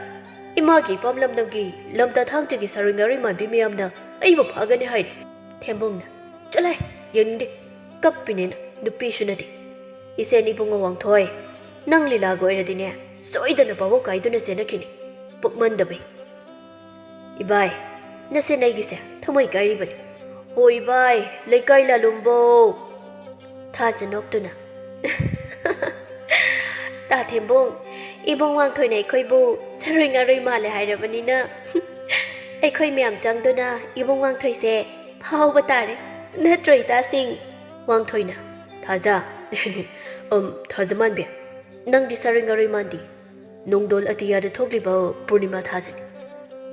ꯏꯃꯥꯒꯤ ꯏꯄꯥꯝ ꯂꯝꯗꯝꯒꯤ ꯂꯝꯇꯥ ꯊꯥꯡꯖꯒꯤ ꯁꯥꯔꯣꯏ ꯉꯥꯔꯣꯏ ꯃꯥꯟꯕꯤ ꯃꯌꯥꯝꯅ ꯑꯩꯕꯨ ꯐꯥꯒꯅꯤ ꯍꯥꯏꯔꯤ꯫ ꯊꯦꯝꯕꯨꯡꯅ, ꯆꯠꯂꯣꯍꯦ, ꯌꯦꯡꯅꯤꯡꯗꯦ꯫ ꯀꯞꯄꯤꯅꯦꯅ, ꯅꯨꯄꯤꯁꯨ ꯅꯠꯇꯦ꯫ ꯏꯆꯦ ꯏꯕꯨꯡꯉꯣ ꯋꯥꯡꯊꯣꯏ, ꯅꯪ ꯂꯤꯂꯥꯒ ꯑꯣꯏꯔꯗꯤꯅꯦ, ꯁꯣꯏꯗꯅ ꯄꯥꯕꯣꯛ ꯀꯥꯏꯗꯨꯅ ꯆꯦꯟꯅꯈꯤꯅꯤ꯫ ꯄꯨꯛꯃꯟꯗꯕꯤ꯫ ꯏꯕꯥꯏ, ꯅꯆꯦ ꯅꯩꯒꯤꯁꯦ ꯊꯃꯣꯏ ꯀꯥꯏꯔꯤꯕꯅꯤ꯫ ꯍꯣ ꯏꯕꯥꯏ, ꯂꯩꯀꯥꯏ ꯂꯥꯂꯨꯝꯕꯧ꯫ ꯊꯥꯖ ꯅꯣꯛꯇꯨꯅ, ꯇꯥ ꯊꯦꯝꯕꯨꯡ, ꯏꯕꯨꯡ ꯋꯥꯡꯊꯣꯏꯅ ꯑꯩꯈꯣꯏꯕꯨ ꯁꯔꯣꯏ ꯉꯥꯔꯣꯏ ꯃꯥꯜꯂꯦ ꯍꯥꯏꯔꯕꯅꯤꯅ, ꯑꯩꯈꯣꯏ ꯃꯌꯥꯝ ꯆꯪꯗꯨꯅ ꯏꯕꯨꯡ ꯋꯥꯡꯊꯣꯏꯁꯦ ꯐꯥꯍꯧꯕ ꯇꯥꯔꯦ꯫ ꯅꯠꯇ꯭ꯔꯣ, ꯏꯇꯥꯁꯤꯡ? ꯋꯥꯡꯊꯣꯏꯅ, "ꯊꯥꯖ, ꯎꯝ, ꯊꯥꯖ ꯃꯥꯟꯕꯤ, ꯅꯪꯗꯤ ꯁꯔꯣꯏ ꯉꯥꯔꯣꯏ ꯃꯥꯟꯗꯤ꯫ ꯅꯣꯡꯗꯣꯜ ꯑꯇꯤꯌꯥꯗ ꯊꯣꯛꯂꯤꯕ ꯄꯨꯔꯅꯤꯃꯥ ꯊꯥꯁꯤꯅꯤ꯫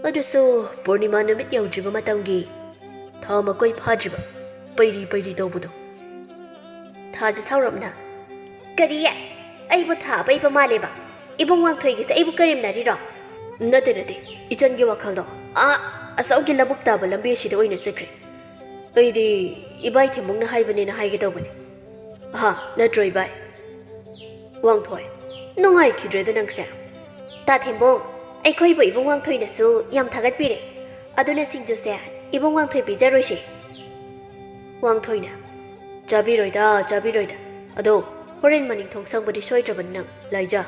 ꯑꯗꯨꯁꯨ ꯄꯨꯔꯅꯤꯃꯥ ꯅꯨꯃꯤꯠ ꯌꯧꯗ꯭ꯔꯤꯕ ꯃꯇꯝꯒꯤ ꯊꯥ ꯃꯀꯣꯏ ꯐꯥꯗ꯭ꯔꯤꯕ ꯄꯩꯔꯤ ꯄꯩꯔꯤ ꯇꯧꯕꯗꯣ꯫" ꯊꯥꯖ ꯁꯥꯎꯔꯞꯅ, "ꯀꯔꯤ? ꯑꯩꯕꯨ ꯊꯥ ꯑꯄꯩꯕ ꯃꯥꯜꯂꯦꯕ? ꯏꯕꯨꯡ ꯋꯥꯡꯊꯣꯏꯒꯤꯁꯦ ꯑꯩꯕꯨ ꯀꯔꯦꯝꯅꯔꯤꯔꯣ?" "ꯅꯠꯇꯦ, ꯅꯠꯇꯦ, ꯏꯆꯟꯒꯤ ꯋꯥꯈꯜꯗꯣ ꯑꯥ ꯑꯁꯣꯝꯒꯤ ꯂꯧꯕꯨꯛ ꯇꯥꯕ ꯂꯝꯕꯤ ꯑꯁꯤꯗ ꯑꯣꯏꯅ ꯆꯠꯈ꯭ꯔꯦ꯫ ꯑꯩꯗꯤ ꯏꯕꯥꯏ ꯊꯦꯝꯕꯨꯡꯅ ꯍꯥꯏꯕꯅꯦꯅ ꯍꯥꯏꯒꯦ ꯇꯧꯕꯅꯦ꯫ ꯑꯍꯥ, ꯅꯠꯇ꯭ꯔꯣ ꯏꯕꯥꯏ?" ꯋꯥꯡꯊꯣꯏ, ꯅꯨꯡꯉꯥꯏꯈꯤꯗ꯭ꯔꯦꯗ ꯅꯪꯁꯦ꯫ "ꯇꯥ ꯊꯦꯝꯕꯨꯡ, ꯑꯩꯈꯣꯏꯕꯨ ꯏꯕꯨꯡ ꯋꯥꯡꯊꯣꯏꯅꯁꯨ ꯌꯥꯝ ꯊꯥꯒꯠꯄꯤꯔꯦ꯫ ꯑꯗꯨꯅ ꯁꯤꯡꯖꯨꯁꯦ ꯏꯕꯨꯡ ꯋꯥꯡꯊꯣꯏ ꯄꯤꯖꯔꯣꯏꯁꯦ꯫" ꯋꯥꯡꯊꯣꯏꯅ, "ꯆꯥꯕꯤꯔꯣꯏꯗ, ꯆꯥꯕꯤꯔꯣꯏꯗ꯫ ꯑꯗꯣ ꯍꯣꯔꯦꯟ ꯃꯅꯤꯡꯊꯣꯡ ꯁꯪꯕꯗꯤ ꯁꯣꯏꯗ꯭ꯔꯕꯅꯤ ꯅꯪ, ꯂꯥꯏꯖꯥ꯫"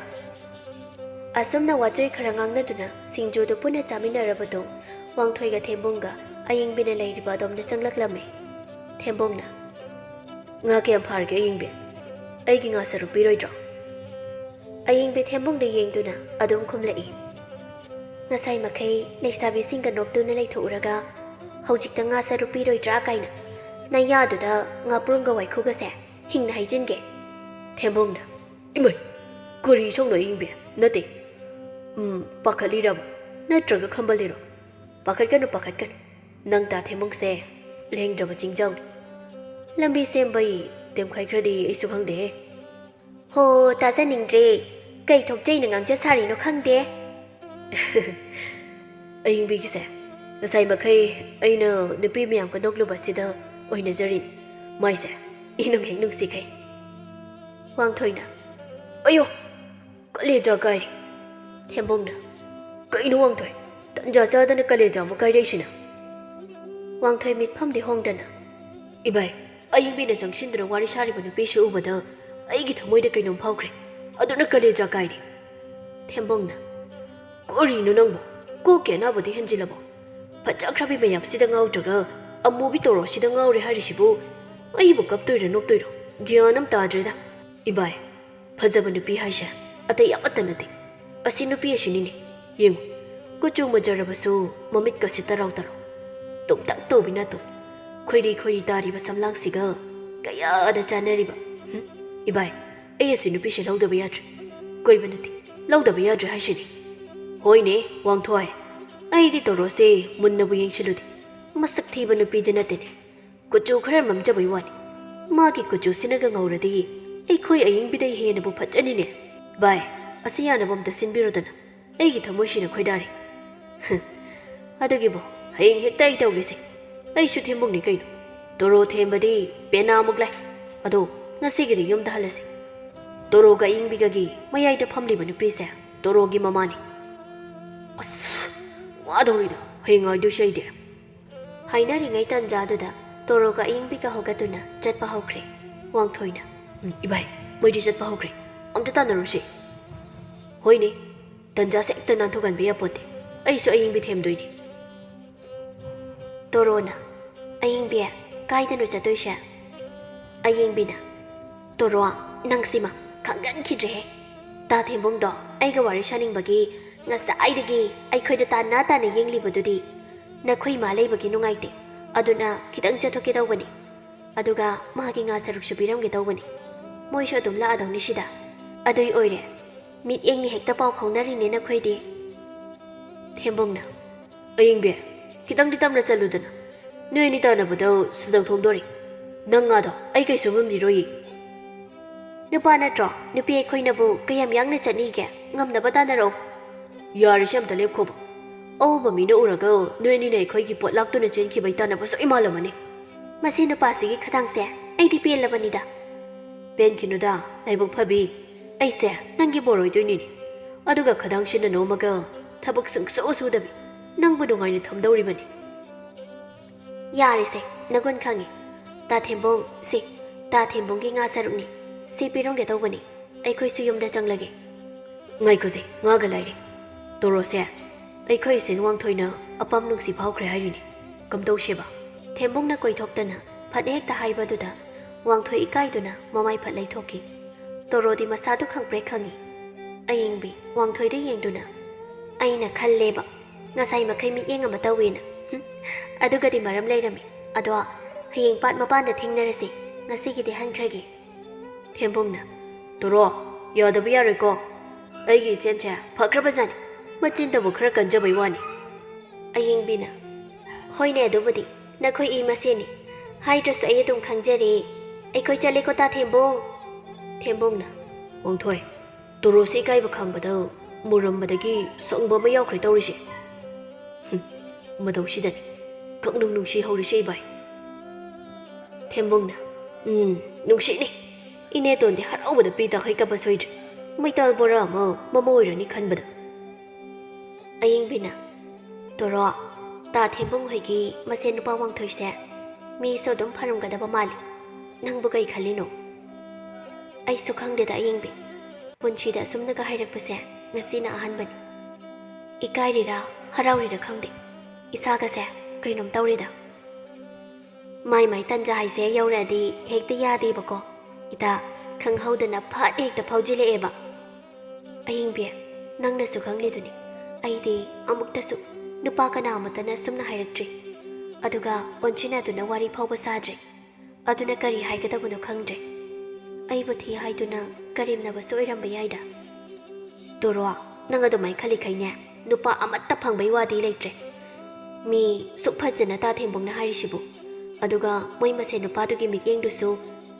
ꯑꯁꯨꯝꯅ ꯋꯥꯆꯣꯏ ꯈꯔ ꯉꯥꯡꯅꯗꯨꯅ ꯁꯤꯡꯖꯨꯗꯨ ꯄꯨꯟꯅ ꯆꯥꯃꯤꯟꯅꯔꯕꯗꯨ ꯋꯥꯡꯊꯣꯏꯒ ꯊꯦꯝꯕꯨꯡꯒ ꯑꯌꯤꯡꯕꯤꯅ ꯂꯩꯔꯤꯕ ꯑꯗꯣꯝꯗ ꯆꯪꯂꯛꯂꯝꯃꯤ꯫ ꯊꯦꯝꯕꯨꯡꯅ, "ꯉꯥ ꯀꯌꯥꯝ ꯐꯥꯔꯒꯦ ꯑꯌꯤꯡꯕꯤ? ꯑꯩꯒꯤ ꯉꯥ ꯁꯔꯨꯛ ꯄꯤꯔꯣꯏꯗ꯭ꯔꯣ?" ꯑꯌꯤꯡꯕꯤ ꯊꯦꯝꯕꯨꯡꯗ ꯌꯦꯡꯗꯨꯅ ꯑꯗꯨꯝ ꯈꯨꯝꯂꯛꯏ꯫ "ꯉꯁꯥꯏ ꯃꯈꯩ ꯂꯩꯁꯥꯕꯤꯁꯤꯡꯒ ꯅꯣꯛꯇꯨꯅ ꯂꯩꯊꯣꯛꯎꯔꯒ ꯍꯧꯖꯤꯛꯇ ꯉꯥ ꯁꯔꯨꯛ ꯄꯤꯔꯣꯏꯗ꯭ꯔꯥ ꯀꯥꯏꯅ ꯅꯌꯥꯗꯨꯗ ꯉꯥꯄ꯭ꯔꯨꯝꯒ ꯋꯥꯏꯈꯨꯒꯁꯦ ꯍꯤꯡꯅ ꯍꯩꯖꯤꯟꯒꯦ꯫" ꯊꯦꯝꯕꯨꯡꯅ, "ꯏꯃꯩ! ꯀꯔꯤ ꯏꯁꯧꯅꯣ ꯑꯌꯤꯡꯕꯤ? ꯅꯠꯇꯦ꯫ ꯎꯝ, ꯄꯥꯈꯠꯂꯤꯔꯕ? ꯅꯠꯇ꯭ꯔꯒ ꯈꯝꯕꯜꯂꯤꯔꯣ? ꯄꯥꯈꯠꯀꯅꯨ, ꯄꯥꯈꯠꯀꯅꯨ꯫ ꯅꯪ ꯇꯥ ꯊꯦꯝꯕꯨꯡꯁꯦ ꯂꯦꯡꯗ꯭ꯔꯕ ꯆꯤꯡꯖꯥꯎꯅꯤ꯫ ꯂꯝꯕꯤ ꯁꯦꯝꯕꯩ ꯇꯦꯝꯈꯥꯏꯈ꯭ꯔꯗꯤ ꯑꯩꯁꯨ ꯈꯪꯗꯦꯍꯦ꯫" "ꯍꯣ, ꯇꯥꯖꯅꯤꯡꯗ꯭ꯔꯦ꯫ ꯀꯩ ꯊꯣꯛꯆꯩꯅ ꯉꯥꯡꯖ ꯁꯥꯔꯤꯅꯣ ꯈꯪꯗꯦ꯫" "ꯑꯌꯤꯡꯕꯤꯒꯤꯁꯦ ꯉꯁꯥꯏ ꯃꯈꯩ ꯑꯩꯅ ꯅꯨꯄꯤ ꯃꯌꯥꯝꯒ ꯅꯣꯛꯂꯨꯕꯁꯤꯗ ꯑꯣꯏꯅꯖꯔꯤꯅꯤ꯫ ꯃꯥꯏꯁꯦ ꯏꯅꯨꯡ ꯍꯦꯛ ꯅꯨꯡꯁꯤꯈꯩ꯫" ꯋꯥꯡꯊꯣꯏꯅ, "ꯑꯌꯣ! ꯀꯂꯦꯖꯥ ꯀꯥꯏꯔꯦ꯫" ꯊꯦꯝꯕꯨꯡꯅ, "ꯀꯩꯅꯣ ꯋꯥꯡꯊꯣꯏ? ꯇꯟꯖꯥ ꯆꯥꯗꯅ ꯀꯂꯦꯖꯥ ꯑꯃꯨꯛ ꯀꯥꯏꯔꯛꯏꯁꯤꯅ?" ꯋꯥꯡꯊꯣꯏ ꯃꯤꯠꯐꯝꯗꯤ ꯍꯣꯡꯗꯅ, "ꯏꯕꯥꯏ, ꯑꯌꯤꯡꯕꯤꯅ ꯆꯪꯁꯤꯟꯗꯨꯅ ꯋꯥꯔꯤ ꯁꯥꯔꯤꯕ ꯅꯨꯄꯤꯁꯤ ꯎꯕꯗ ꯑꯩꯒꯤ ꯊꯃꯣꯏꯗ ꯀꯩꯅꯣꯝ ꯐꯥꯎꯈ꯭ꯔꯦ꯫ ꯑꯗꯨꯅ ꯀꯂꯦꯖꯥ ꯀꯥꯏꯔꯦ꯫" ꯊꯦꯝꯕꯨꯡꯅ, "ꯀꯔꯤꯅꯣ ꯅꯪꯕꯨ? ꯀꯣꯛꯀꯤ ꯑꯅꯥꯕꯗꯤ ꯍꯦꯟꯖꯤꯜꯂꯕꯣ? ꯐꯖꯈ꯭ꯔꯕꯤ ꯃꯌꯥꯝꯁꯤꯗ ꯉꯥꯎꯗ꯭ꯔꯒ ꯑꯃꯨꯕꯤ ꯇꯣꯔꯣꯁꯤꯗ ꯉꯥꯎꯔꯦ ꯍꯥꯏꯔꯤꯁꯤꯕꯨ ꯑꯩꯕꯨ ꯀꯞꯇꯣꯏꯔ ꯅꯣꯛꯇꯣꯏꯔꯣ? ꯒ꯭ꯌꯥꯟ ꯑꯃ ꯇꯥꯗ꯭ꯔꯦꯗ꯫ ꯏꯕꯥꯏ, ꯐꯖꯕ ꯅꯨꯄꯤ ꯍꯥꯏꯁꯦ ꯑꯇꯩ ꯑꯃꯠꯇ ꯅꯠꯇꯦ꯫ ꯑꯁꯤ ꯅꯨꯄꯤ ꯑꯁꯤꯅꯤꯅꯦ꯫ ꯌꯦꯡꯉꯨ, ꯀꯨꯆꯨ ꯃꯨꯖꯔꯕꯁꯨ ꯃꯃꯤꯠꯀꯁꯤ ꯇꯔꯥꯎ ꯇꯔꯥꯎ, ꯇꯨꯝꯇꯛ ꯇꯧꯕꯤ ꯅꯥꯇꯣꯟ, ꯈꯣꯏꯔꯤ ꯈꯣꯏꯔꯤ ꯇꯥꯔꯤꯕ ꯁꯝꯂꯥꯡꯁꯤꯒ ꯀꯌꯥꯗ ꯆꯥꯟꯅꯔꯤꯕ꯫ ꯍꯨꯝ, ꯏꯕꯥꯏ, ꯑꯩ ꯑꯁꯤ ꯅꯨꯄꯤꯁꯦ ꯂꯧꯗꯕ ꯌꯥꯗ꯭ꯔꯦ꯫ ꯀꯣꯏꯕ ꯅꯠꯇꯦ, ꯂꯧꯗꯕ ꯌꯥꯗ꯭ꯔꯦ ꯍꯥꯏꯁꯤꯅꯤ꯫ ꯍꯣꯏꯅꯦ, ꯋꯥꯡꯊꯣꯏ, ꯑꯩꯗꯤ ꯇꯣꯔꯣꯁꯦ ꯃꯨꯟꯅꯕꯨ ꯌꯦꯡꯁꯤꯜꯂꯨꯗꯦ꯫ ꯃꯁꯛ ꯊꯤꯕ ꯅꯨꯄꯤꯗꯤ ꯅꯠꯇꯦꯅꯦ꯫ ꯀꯨꯆꯨ ꯈꯔ ꯃꯝꯖꯕꯩ ꯋꯥꯅꯤ꯫ ꯃꯥꯒꯤ ꯀꯨꯆꯨꯁꯤꯅꯒ ꯉꯧꯔꯗꯤ ꯑꯩꯈꯣꯏ ꯑꯌꯤꯡꯕꯤꯗꯩ ꯍꯦꯟꯅꯕꯨ ꯐꯖꯅꯤꯅꯦ꯫ ꯚꯥꯏ, ꯑꯁꯤ ꯌꯥꯅꯕ ꯑꯝꯇ ꯁꯤꯟꯕꯤꯔꯣꯗꯅ꯫ ꯑꯩꯒꯤ ꯊꯃꯣꯏꯁꯤꯅ ꯈꯣꯏꯗꯥꯔꯦ꯫ ꯑꯗꯨꯒꯤꯕꯨ ꯍꯌꯦꯡ ꯍꯦꯛꯇ ꯑꯩ ꯇꯧꯒꯦꯁꯦ꯫ ꯑꯩꯁꯨ ꯊꯦꯝꯕꯨꯡꯅꯤ ꯀꯩꯅꯣ꯫ ꯇꯣꯔꯣ ꯊꯦꯝꯕꯗꯤ ꯄꯦꯅꯥꯃꯨꯛ ꯂꯥꯏ꯫ ꯑꯗꯣ ꯉꯁꯤꯒꯤꯗꯤ ꯌꯨꯝꯗ ꯍꯜꯂꯁꯤ꯫ ꯇꯣꯔꯣꯒ ꯑꯌꯤꯡꯕꯤꯒꯒꯤ ꯃꯌꯥꯏꯗ ꯐꯝꯂꯤꯕ ꯅꯨꯄꯤꯁꯦ ꯇꯣꯔꯣꯒꯤ ꯃꯃꯥꯅꯤ꯫ ꯑꯁ, ꯋꯥꯗꯧꯔꯤꯗ ꯍꯌꯦꯡ ꯉꯥꯏꯗꯣꯏꯁꯦ ꯑꯩꯗꯤ꯫ ꯍꯥꯏꯅꯔꯤꯉꯩ ꯇꯟꯖꯥꯗꯨꯗ ꯇꯣꯔꯣꯒ ꯑꯌꯤꯡꯕꯤꯒ ꯍꯧꯒꯠꯇꯨꯅ ꯆꯠꯄ ꯍꯧꯈ꯭ꯔꯦ꯫ ꯋꯥꯡꯊꯣꯏꯅ, "ꯎꯝ, ꯏꯕꯥꯏ, ꯃꯣꯏꯗꯤ ꯆꯠꯄ ꯍꯧꯈ꯭ꯔꯦ꯫ ꯑꯝꯇ ꯇꯥꯟꯅꯔꯨꯁꯦ꯫" "ꯍꯣꯏꯅꯦ, ꯇꯟꯖꯥꯁꯦ ꯍꯦꯛꯇ ꯅꯥꯟꯊꯣꯛꯍꯟꯕ ꯌꯥꯄꯣꯟꯇꯦ꯫ ꯑꯩꯁꯨ ꯑꯌꯤꯡꯕꯤ ꯊꯦꯝꯗꯣꯏꯅꯤ꯫" ꯇꯣꯔꯣꯅ, "ꯑꯌꯤꯡꯕꯤ, ꯀꯥꯏꯗꯅꯣ ꯆꯠꯇꯣꯏꯁꯦ?" ꯑꯌꯤꯡꯕꯤꯅ, "ꯇꯣꯔꯣ, ꯅꯪꯁꯤꯃ ꯈꯪꯒꯟꯈꯤꯗ꯭ꯔꯦꯍꯦ꯫ ꯇꯥ ꯊꯦꯝꯕꯨꯡꯗꯣ ꯑꯩꯒ ꯋꯥꯔꯤ ꯁꯥꯅꯤꯡꯕꯒꯤ ꯉꯁꯥꯏꯗꯒꯤ ꯑꯩꯈꯣꯏꯗ ꯇꯥꯟꯅ ꯇꯥꯟꯅ ꯌꯦꯡꯂꯤꯕꯗꯨꯗꯤ꯫ ꯅꯈꯣꯏ ꯏꯃꯥ ꯂꯩꯕꯒꯤ ꯅꯨꯡꯉꯥꯏꯇꯦ, ꯑꯗꯨꯅ ꯈꯤꯇꯪ ꯆꯠꯊꯣꯛꯀꯦ ꯇꯧꯕꯅꯤ꯫ ꯑꯗꯨꯒ ꯃꯥꯒꯤ ꯉꯥ ꯁꯔꯨꯛꯁꯨ ꯄꯤꯔꯝꯒꯦ ꯇꯧꯕꯅꯤ꯫ ꯃꯣꯏꯁꯨ ꯑꯗꯨꯝ ꯂꯥꯛꯑꯗꯧꯅꯤ ꯁꯤꯗ꯫ ꯑꯗꯨꯏ ꯑꯣꯏꯔꯦ, ꯃꯤꯠꯌꯦꯡꯅꯤ ꯍꯦꯛꯇ ꯄꯥꯎ ꯐꯥꯎꯅꯔꯤꯅꯦ ꯅꯈꯣꯏꯗꯤ꯫" ꯊꯦꯝꯕꯨꯡꯅ, "ꯑꯌꯤꯡꯕꯤ, ꯈꯤꯇꯪꯗꯤ ꯇꯞꯅ ꯆꯠꯂꯨꯗꯅ꯫ ꯅꯣꯏ ꯑꯅꯤ ꯇꯥꯟꯅꯕꯗ ꯁꯨꯗꯧ ꯊꯣꯡꯗꯣꯔꯤ꯫ ꯅꯪ ꯉꯥꯗꯣ ꯑꯩ ꯀꯩꯁꯨ ꯉꯝꯕꯤꯔꯣꯏꯌꯦ꯫" "ꯅꯨꯄꯥ ꯅꯠꯇ꯭ꯔꯣ? ꯅꯨꯄꯤ ꯑꯩꯈꯣꯏꯅꯕꯨ ꯀꯌꯥꯝ ꯌꯥꯡꯅ ꯆꯠꯅꯤꯒꯦ? ꯉꯝꯅꯕ ꯇꯥꯟꯅꯔꯛꯑꯣ꯫" "ꯌꯥꯔꯦꯁꯦ, ꯑꯝꯇ ꯂꯦꯞꯈꯣꯕ꯫ ꯑꯎꯕ ꯃꯤꯅ ꯎꯔꯒ ꯅꯣꯏ ꯑꯅꯤꯅ ꯑꯩꯈꯣꯏꯒꯤ ꯄꯣꯠ ꯂꯥꯛꯇꯨꯅ ꯆꯦꯟꯈꯤꯕꯩ ꯇꯥꯟꯅꯕ ꯁꯣꯏ ꯃꯥꯜꯂꯝꯃꯅꯤ꯫" "ꯃꯁꯤ ꯅꯨꯄꯥꯁꯤꯒꯤ ꯈꯗꯥꯡꯁꯦ ꯑꯩꯗꯤ ꯄꯦꯜꯂꯕꯅꯤꯗ꯫" "ꯄꯦꯟꯈꯤꯅꯨꯗ, ꯂꯥꯏꯕꯛ ꯐꯕꯤ꯫ ꯑꯩꯁꯦ ꯅꯪꯒꯤ ꯕꯣꯔ ꯑꯣꯏꯗꯣꯏꯅꯤꯅꯦ꯫ ꯑꯗꯨꯒ ꯈꯗꯥꯡꯁꯤꯅ ꯅꯣꯝꯃꯒ ꯊꯕꯛ ꯁꯨꯡꯁꯨ ꯁꯨꯗꯕꯤ ꯅꯪꯕꯨ ꯅꯨꯡꯉꯥꯏꯅ ꯊꯝꯗꯧꯔꯤꯕꯅꯤ꯫" "ꯌꯥꯔꯦꯁꯦ, ꯅꯒꯨꯟ ꯈꯪꯉꯦ꯫ ꯇꯥ ꯊꯦꯝꯕꯨꯡ, ꯁꯤ, ꯇꯥ ꯊꯦꯝꯕꯨꯡꯒꯤ ꯉꯥ ꯁꯔꯨꯛꯅꯤ꯫ ꯁꯤ ꯄꯤꯔꯝꯒꯦ ꯇꯧꯕꯅꯤ꯫ ꯑꯩꯈꯣꯏꯁꯨ ꯌꯨꯝꯗ ꯆꯪꯂꯒꯦ꯫" "ꯉꯥꯏꯈꯣꯁꯦ, ꯉꯥꯒ ꯂꯥꯏꯔꯤ꯫ ꯇꯣꯔꯣꯁꯦ, ꯑꯩꯈꯣꯏ ꯏꯆꯦꯟ ꯋꯥꯡꯊꯣꯏꯅ ꯑꯄꯥꯝ ꯅꯨꯡꯁꯤ ꯐꯥꯎꯈ꯭ꯔꯦ ꯍꯥꯏꯔꯤꯅꯦ꯫ ꯀꯝꯗꯧꯁꯦꯕ?" ꯊꯦꯝꯕꯨꯡꯅ ꯀꯣꯏꯊꯣꯛꯇꯅ ꯐꯠ ꯍꯦꯛꯇ ꯍꯥꯏꯕꯗꯨꯗ ꯋꯥꯡꯊꯣꯏ ꯏꯀꯥꯏꯗꯨꯅ ꯃꯃꯥꯏ ꯐꯠ ꯂꯩꯊꯣꯛꯈꯤ꯫ ꯇꯣꯔꯣꯗꯤ ꯃꯁꯥꯗꯨ ꯈꯪꯄ꯭ꯔꯦꯛ ꯈꯪꯉꯤ꯫ ꯑꯌꯤꯡꯕꯤ ꯋꯥꯡꯊꯣꯏꯗ ꯌꯦꯡꯗꯨꯅ, "ꯑꯩꯅ ꯈꯜꯂꯦꯕ, ꯉꯁꯥꯏ ꯃꯈꯩ ꯃꯤꯠꯌꯦꯡ ꯑꯃ ꯇꯧꯋꯦꯅ꯫ ꯍꯨꯝ, ꯑꯗꯨꯒꯗꯤ ꯃꯔꯝ ꯂꯩꯔꯝꯃꯤ꯫ ꯑꯗꯣ ꯍꯌꯦꯡ ꯄꯥꯠ ꯃꯄꯥꯟꯗ ꯊꯦꯡꯅꯔꯁꯤ, ꯉꯁꯤꯒꯤꯗꯤ ꯍꯟꯈ꯭ꯔꯒꯦ꯫" ꯊꯦꯝꯕꯨꯡꯅ, "ꯇꯣꯔꯣ, ꯌꯥꯗꯕ ꯌꯥꯔꯣꯏꯀꯣ꯫ ꯑꯩꯒꯤ ꯏꯆꯦꯟꯁꯦ ꯐꯈ꯭ꯔꯕꯖꯥꯠꯅꯤ, ꯃꯆꯤꯟꯗꯕꯨ ꯈꯔ ꯀꯟꯖꯕꯩ ꯋꯥꯅꯤ꯫" ꯑꯌꯤꯡꯕꯤꯅ, "ꯍꯣꯏꯅꯦ, ꯑꯗꯨꯕꯨꯗꯤ ꯅꯈꯣꯏ ꯏ ꯃꯁꯦꯟꯅꯤ, ꯍꯥꯏꯗ꯭ꯔꯁꯨ ꯑꯩ ꯑꯗꯨꯝ ꯈꯪꯖꯔꯦ꯫ ꯑꯩꯈꯣꯏ ꯆꯠꯂꯦꯀꯣ, ꯇꯥ ꯊꯦꯝꯕꯨꯡ꯫" ꯊꯦꯝꯕꯨꯡꯅ, "ꯋꯥꯡꯊꯣꯏ, ꯇꯣꯔꯣꯁꯤ ꯏꯀꯥꯏꯕ ꯈꯪꯕꯗ ꯃꯨꯔꯝꯕꯗꯒꯤ ꯁꯪꯕ ꯑꯃ ꯌꯥꯎꯈ꯭ꯔꯦ ꯇꯧꯔꯤꯁꯦ꯫ ꯍꯨꯝ, ꯃꯇꯧꯁꯤꯗꯅꯤ ꯈꯪꯅꯨꯡ ꯅꯨꯡꯁꯤ ꯍꯧꯔꯤꯁꯦ ꯏꯕꯥꯏ꯫" ꯊꯦꯝꯕꯨꯡꯅ, "ꯎꯝ, ꯅꯨꯡꯁꯤꯠꯅꯤ꯫ ꯏꯅꯦꯇꯣꯟꯗꯤ ꯍꯔꯥꯎꯕꯗ ꯄꯤ ꯇꯥꯈꯩ ꯀꯞꯄ ꯁꯣꯏꯗ꯭ꯔꯦ꯫ ꯃꯩꯇꯥꯜ ꯕꯣꯔꯥ ꯑꯃ ꯃꯃꯥ ꯑꯣꯏꯔꯅꯤ ꯈꯟꯕꯗ꯫" ꯑꯌꯤꯡꯕꯤꯅ, "ꯇꯣꯔꯣ, ꯇꯥ ꯊꯦꯝꯕꯨꯡ ꯍꯣꯏꯒꯤ ꯃꯁꯦꯟ ꯅꯨꯄꯥ ꯋꯥꯡꯊꯣꯏꯁꯦ ꯃꯤꯁꯨ ꯑꯗꯨꯝ ꯐꯔꯝꯒꯗꯕ ꯃꯥꯜꯂꯤ꯫ ꯅꯪꯕꯨ ꯀꯩ ꯈꯜꯂꯤꯅꯣ?" "ꯑꯩꯁꯨ ꯈꯪꯗꯦꯗ ꯑꯌꯤꯡꯕꯤ꯫ ꯄꯨꯟꯁꯤꯗ ꯑꯁꯨꯝꯅꯒ ꯍꯥꯏꯔꯛꯄꯁꯦ ꯉꯁꯤꯅ ꯑꯍꯥꯟꯕꯅꯤ꯫ ꯏꯀꯥꯏꯔꯤꯔꯥ ꯍꯔꯥꯎꯔꯤꯔꯥ ꯈꯪꯗꯦ, ꯏꯁꯥꯒꯁꯦ ꯀꯩꯅꯣꯝ ꯇꯧꯔꯦꯗ꯫ ꯃꯥꯏ ꯃꯥꯏ ꯇꯟꯖꯥ ꯍꯥꯏꯁꯦ ꯌꯧꯔꯛꯑꯗꯤ ꯍꯦꯛꯇ ꯌꯥꯗꯦꯕꯀꯣ꯫ ꯏꯇꯥ, ꯈꯪꯍꯧꯗꯅ ꯐꯠ ꯍꯦꯛꯇ ꯐꯥꯎꯖꯤꯜꯂꯛꯑꯦꯕ꯫ ꯑꯍꯤꯡꯕꯤ, ꯅꯪꯅꯁꯨ ꯈꯪꯂꯤꯗꯨꯅꯤ, ꯑꯩꯗꯤ ꯑꯃꯨꯛꯇꯁꯨ ꯅꯨꯄꯥ ꯀꯅꯥ ꯑꯃꯠꯇꯅ ꯁꯨꯝꯅ ꯍꯥꯏꯔꯛꯇ꯭ꯔꯤ꯫ ꯑꯗꯨꯒ ꯑꯣꯟꯁꯤꯟꯅꯗꯨꯅ ꯋꯥꯔꯤ ꯐꯥꯎꯕ ꯁꯥꯗ꯭ꯔꯤ꯫ ꯑꯗꯨꯅ ꯀꯔꯤ ꯍꯥꯏꯒꯗꯕꯅꯣ ꯈꯪꯗ꯭ꯔꯦ꯫ ꯑꯩꯕꯨ ꯊꯤ ꯍꯥꯏꯗꯨꯅ ꯀꯔꯦꯝꯅꯕꯁꯨ ꯑꯣꯏꯔꯝꯕ ꯌꯥꯏꯗ꯫ ꯇꯣꯔꯣ, ꯅꯪ ꯑꯗꯨꯃꯥꯏꯅ ꯈꯜꯂꯤꯈꯩꯅꯦ, ꯅꯨꯄꯥ ꯑꯃꯠꯇ ꯐꯪꯕꯩ ꯋꯥꯗꯤ ꯂꯩꯇ꯭ꯔꯦ꯫ ꯃꯤ ꯁꯨꯛ ꯐꯖꯅ ꯇꯥ ꯊꯦꯝꯕꯨꯡꯅ ꯍꯥꯏꯔꯤꯁꯤꯕꯨ꯫ ꯑꯗꯨꯒ ꯃꯣꯏ ꯃꯁꯦꯟ ꯅꯨꯄꯥꯗꯨꯒꯤ ꯃꯤꯠꯌꯦꯡꯗꯨꯁꯨ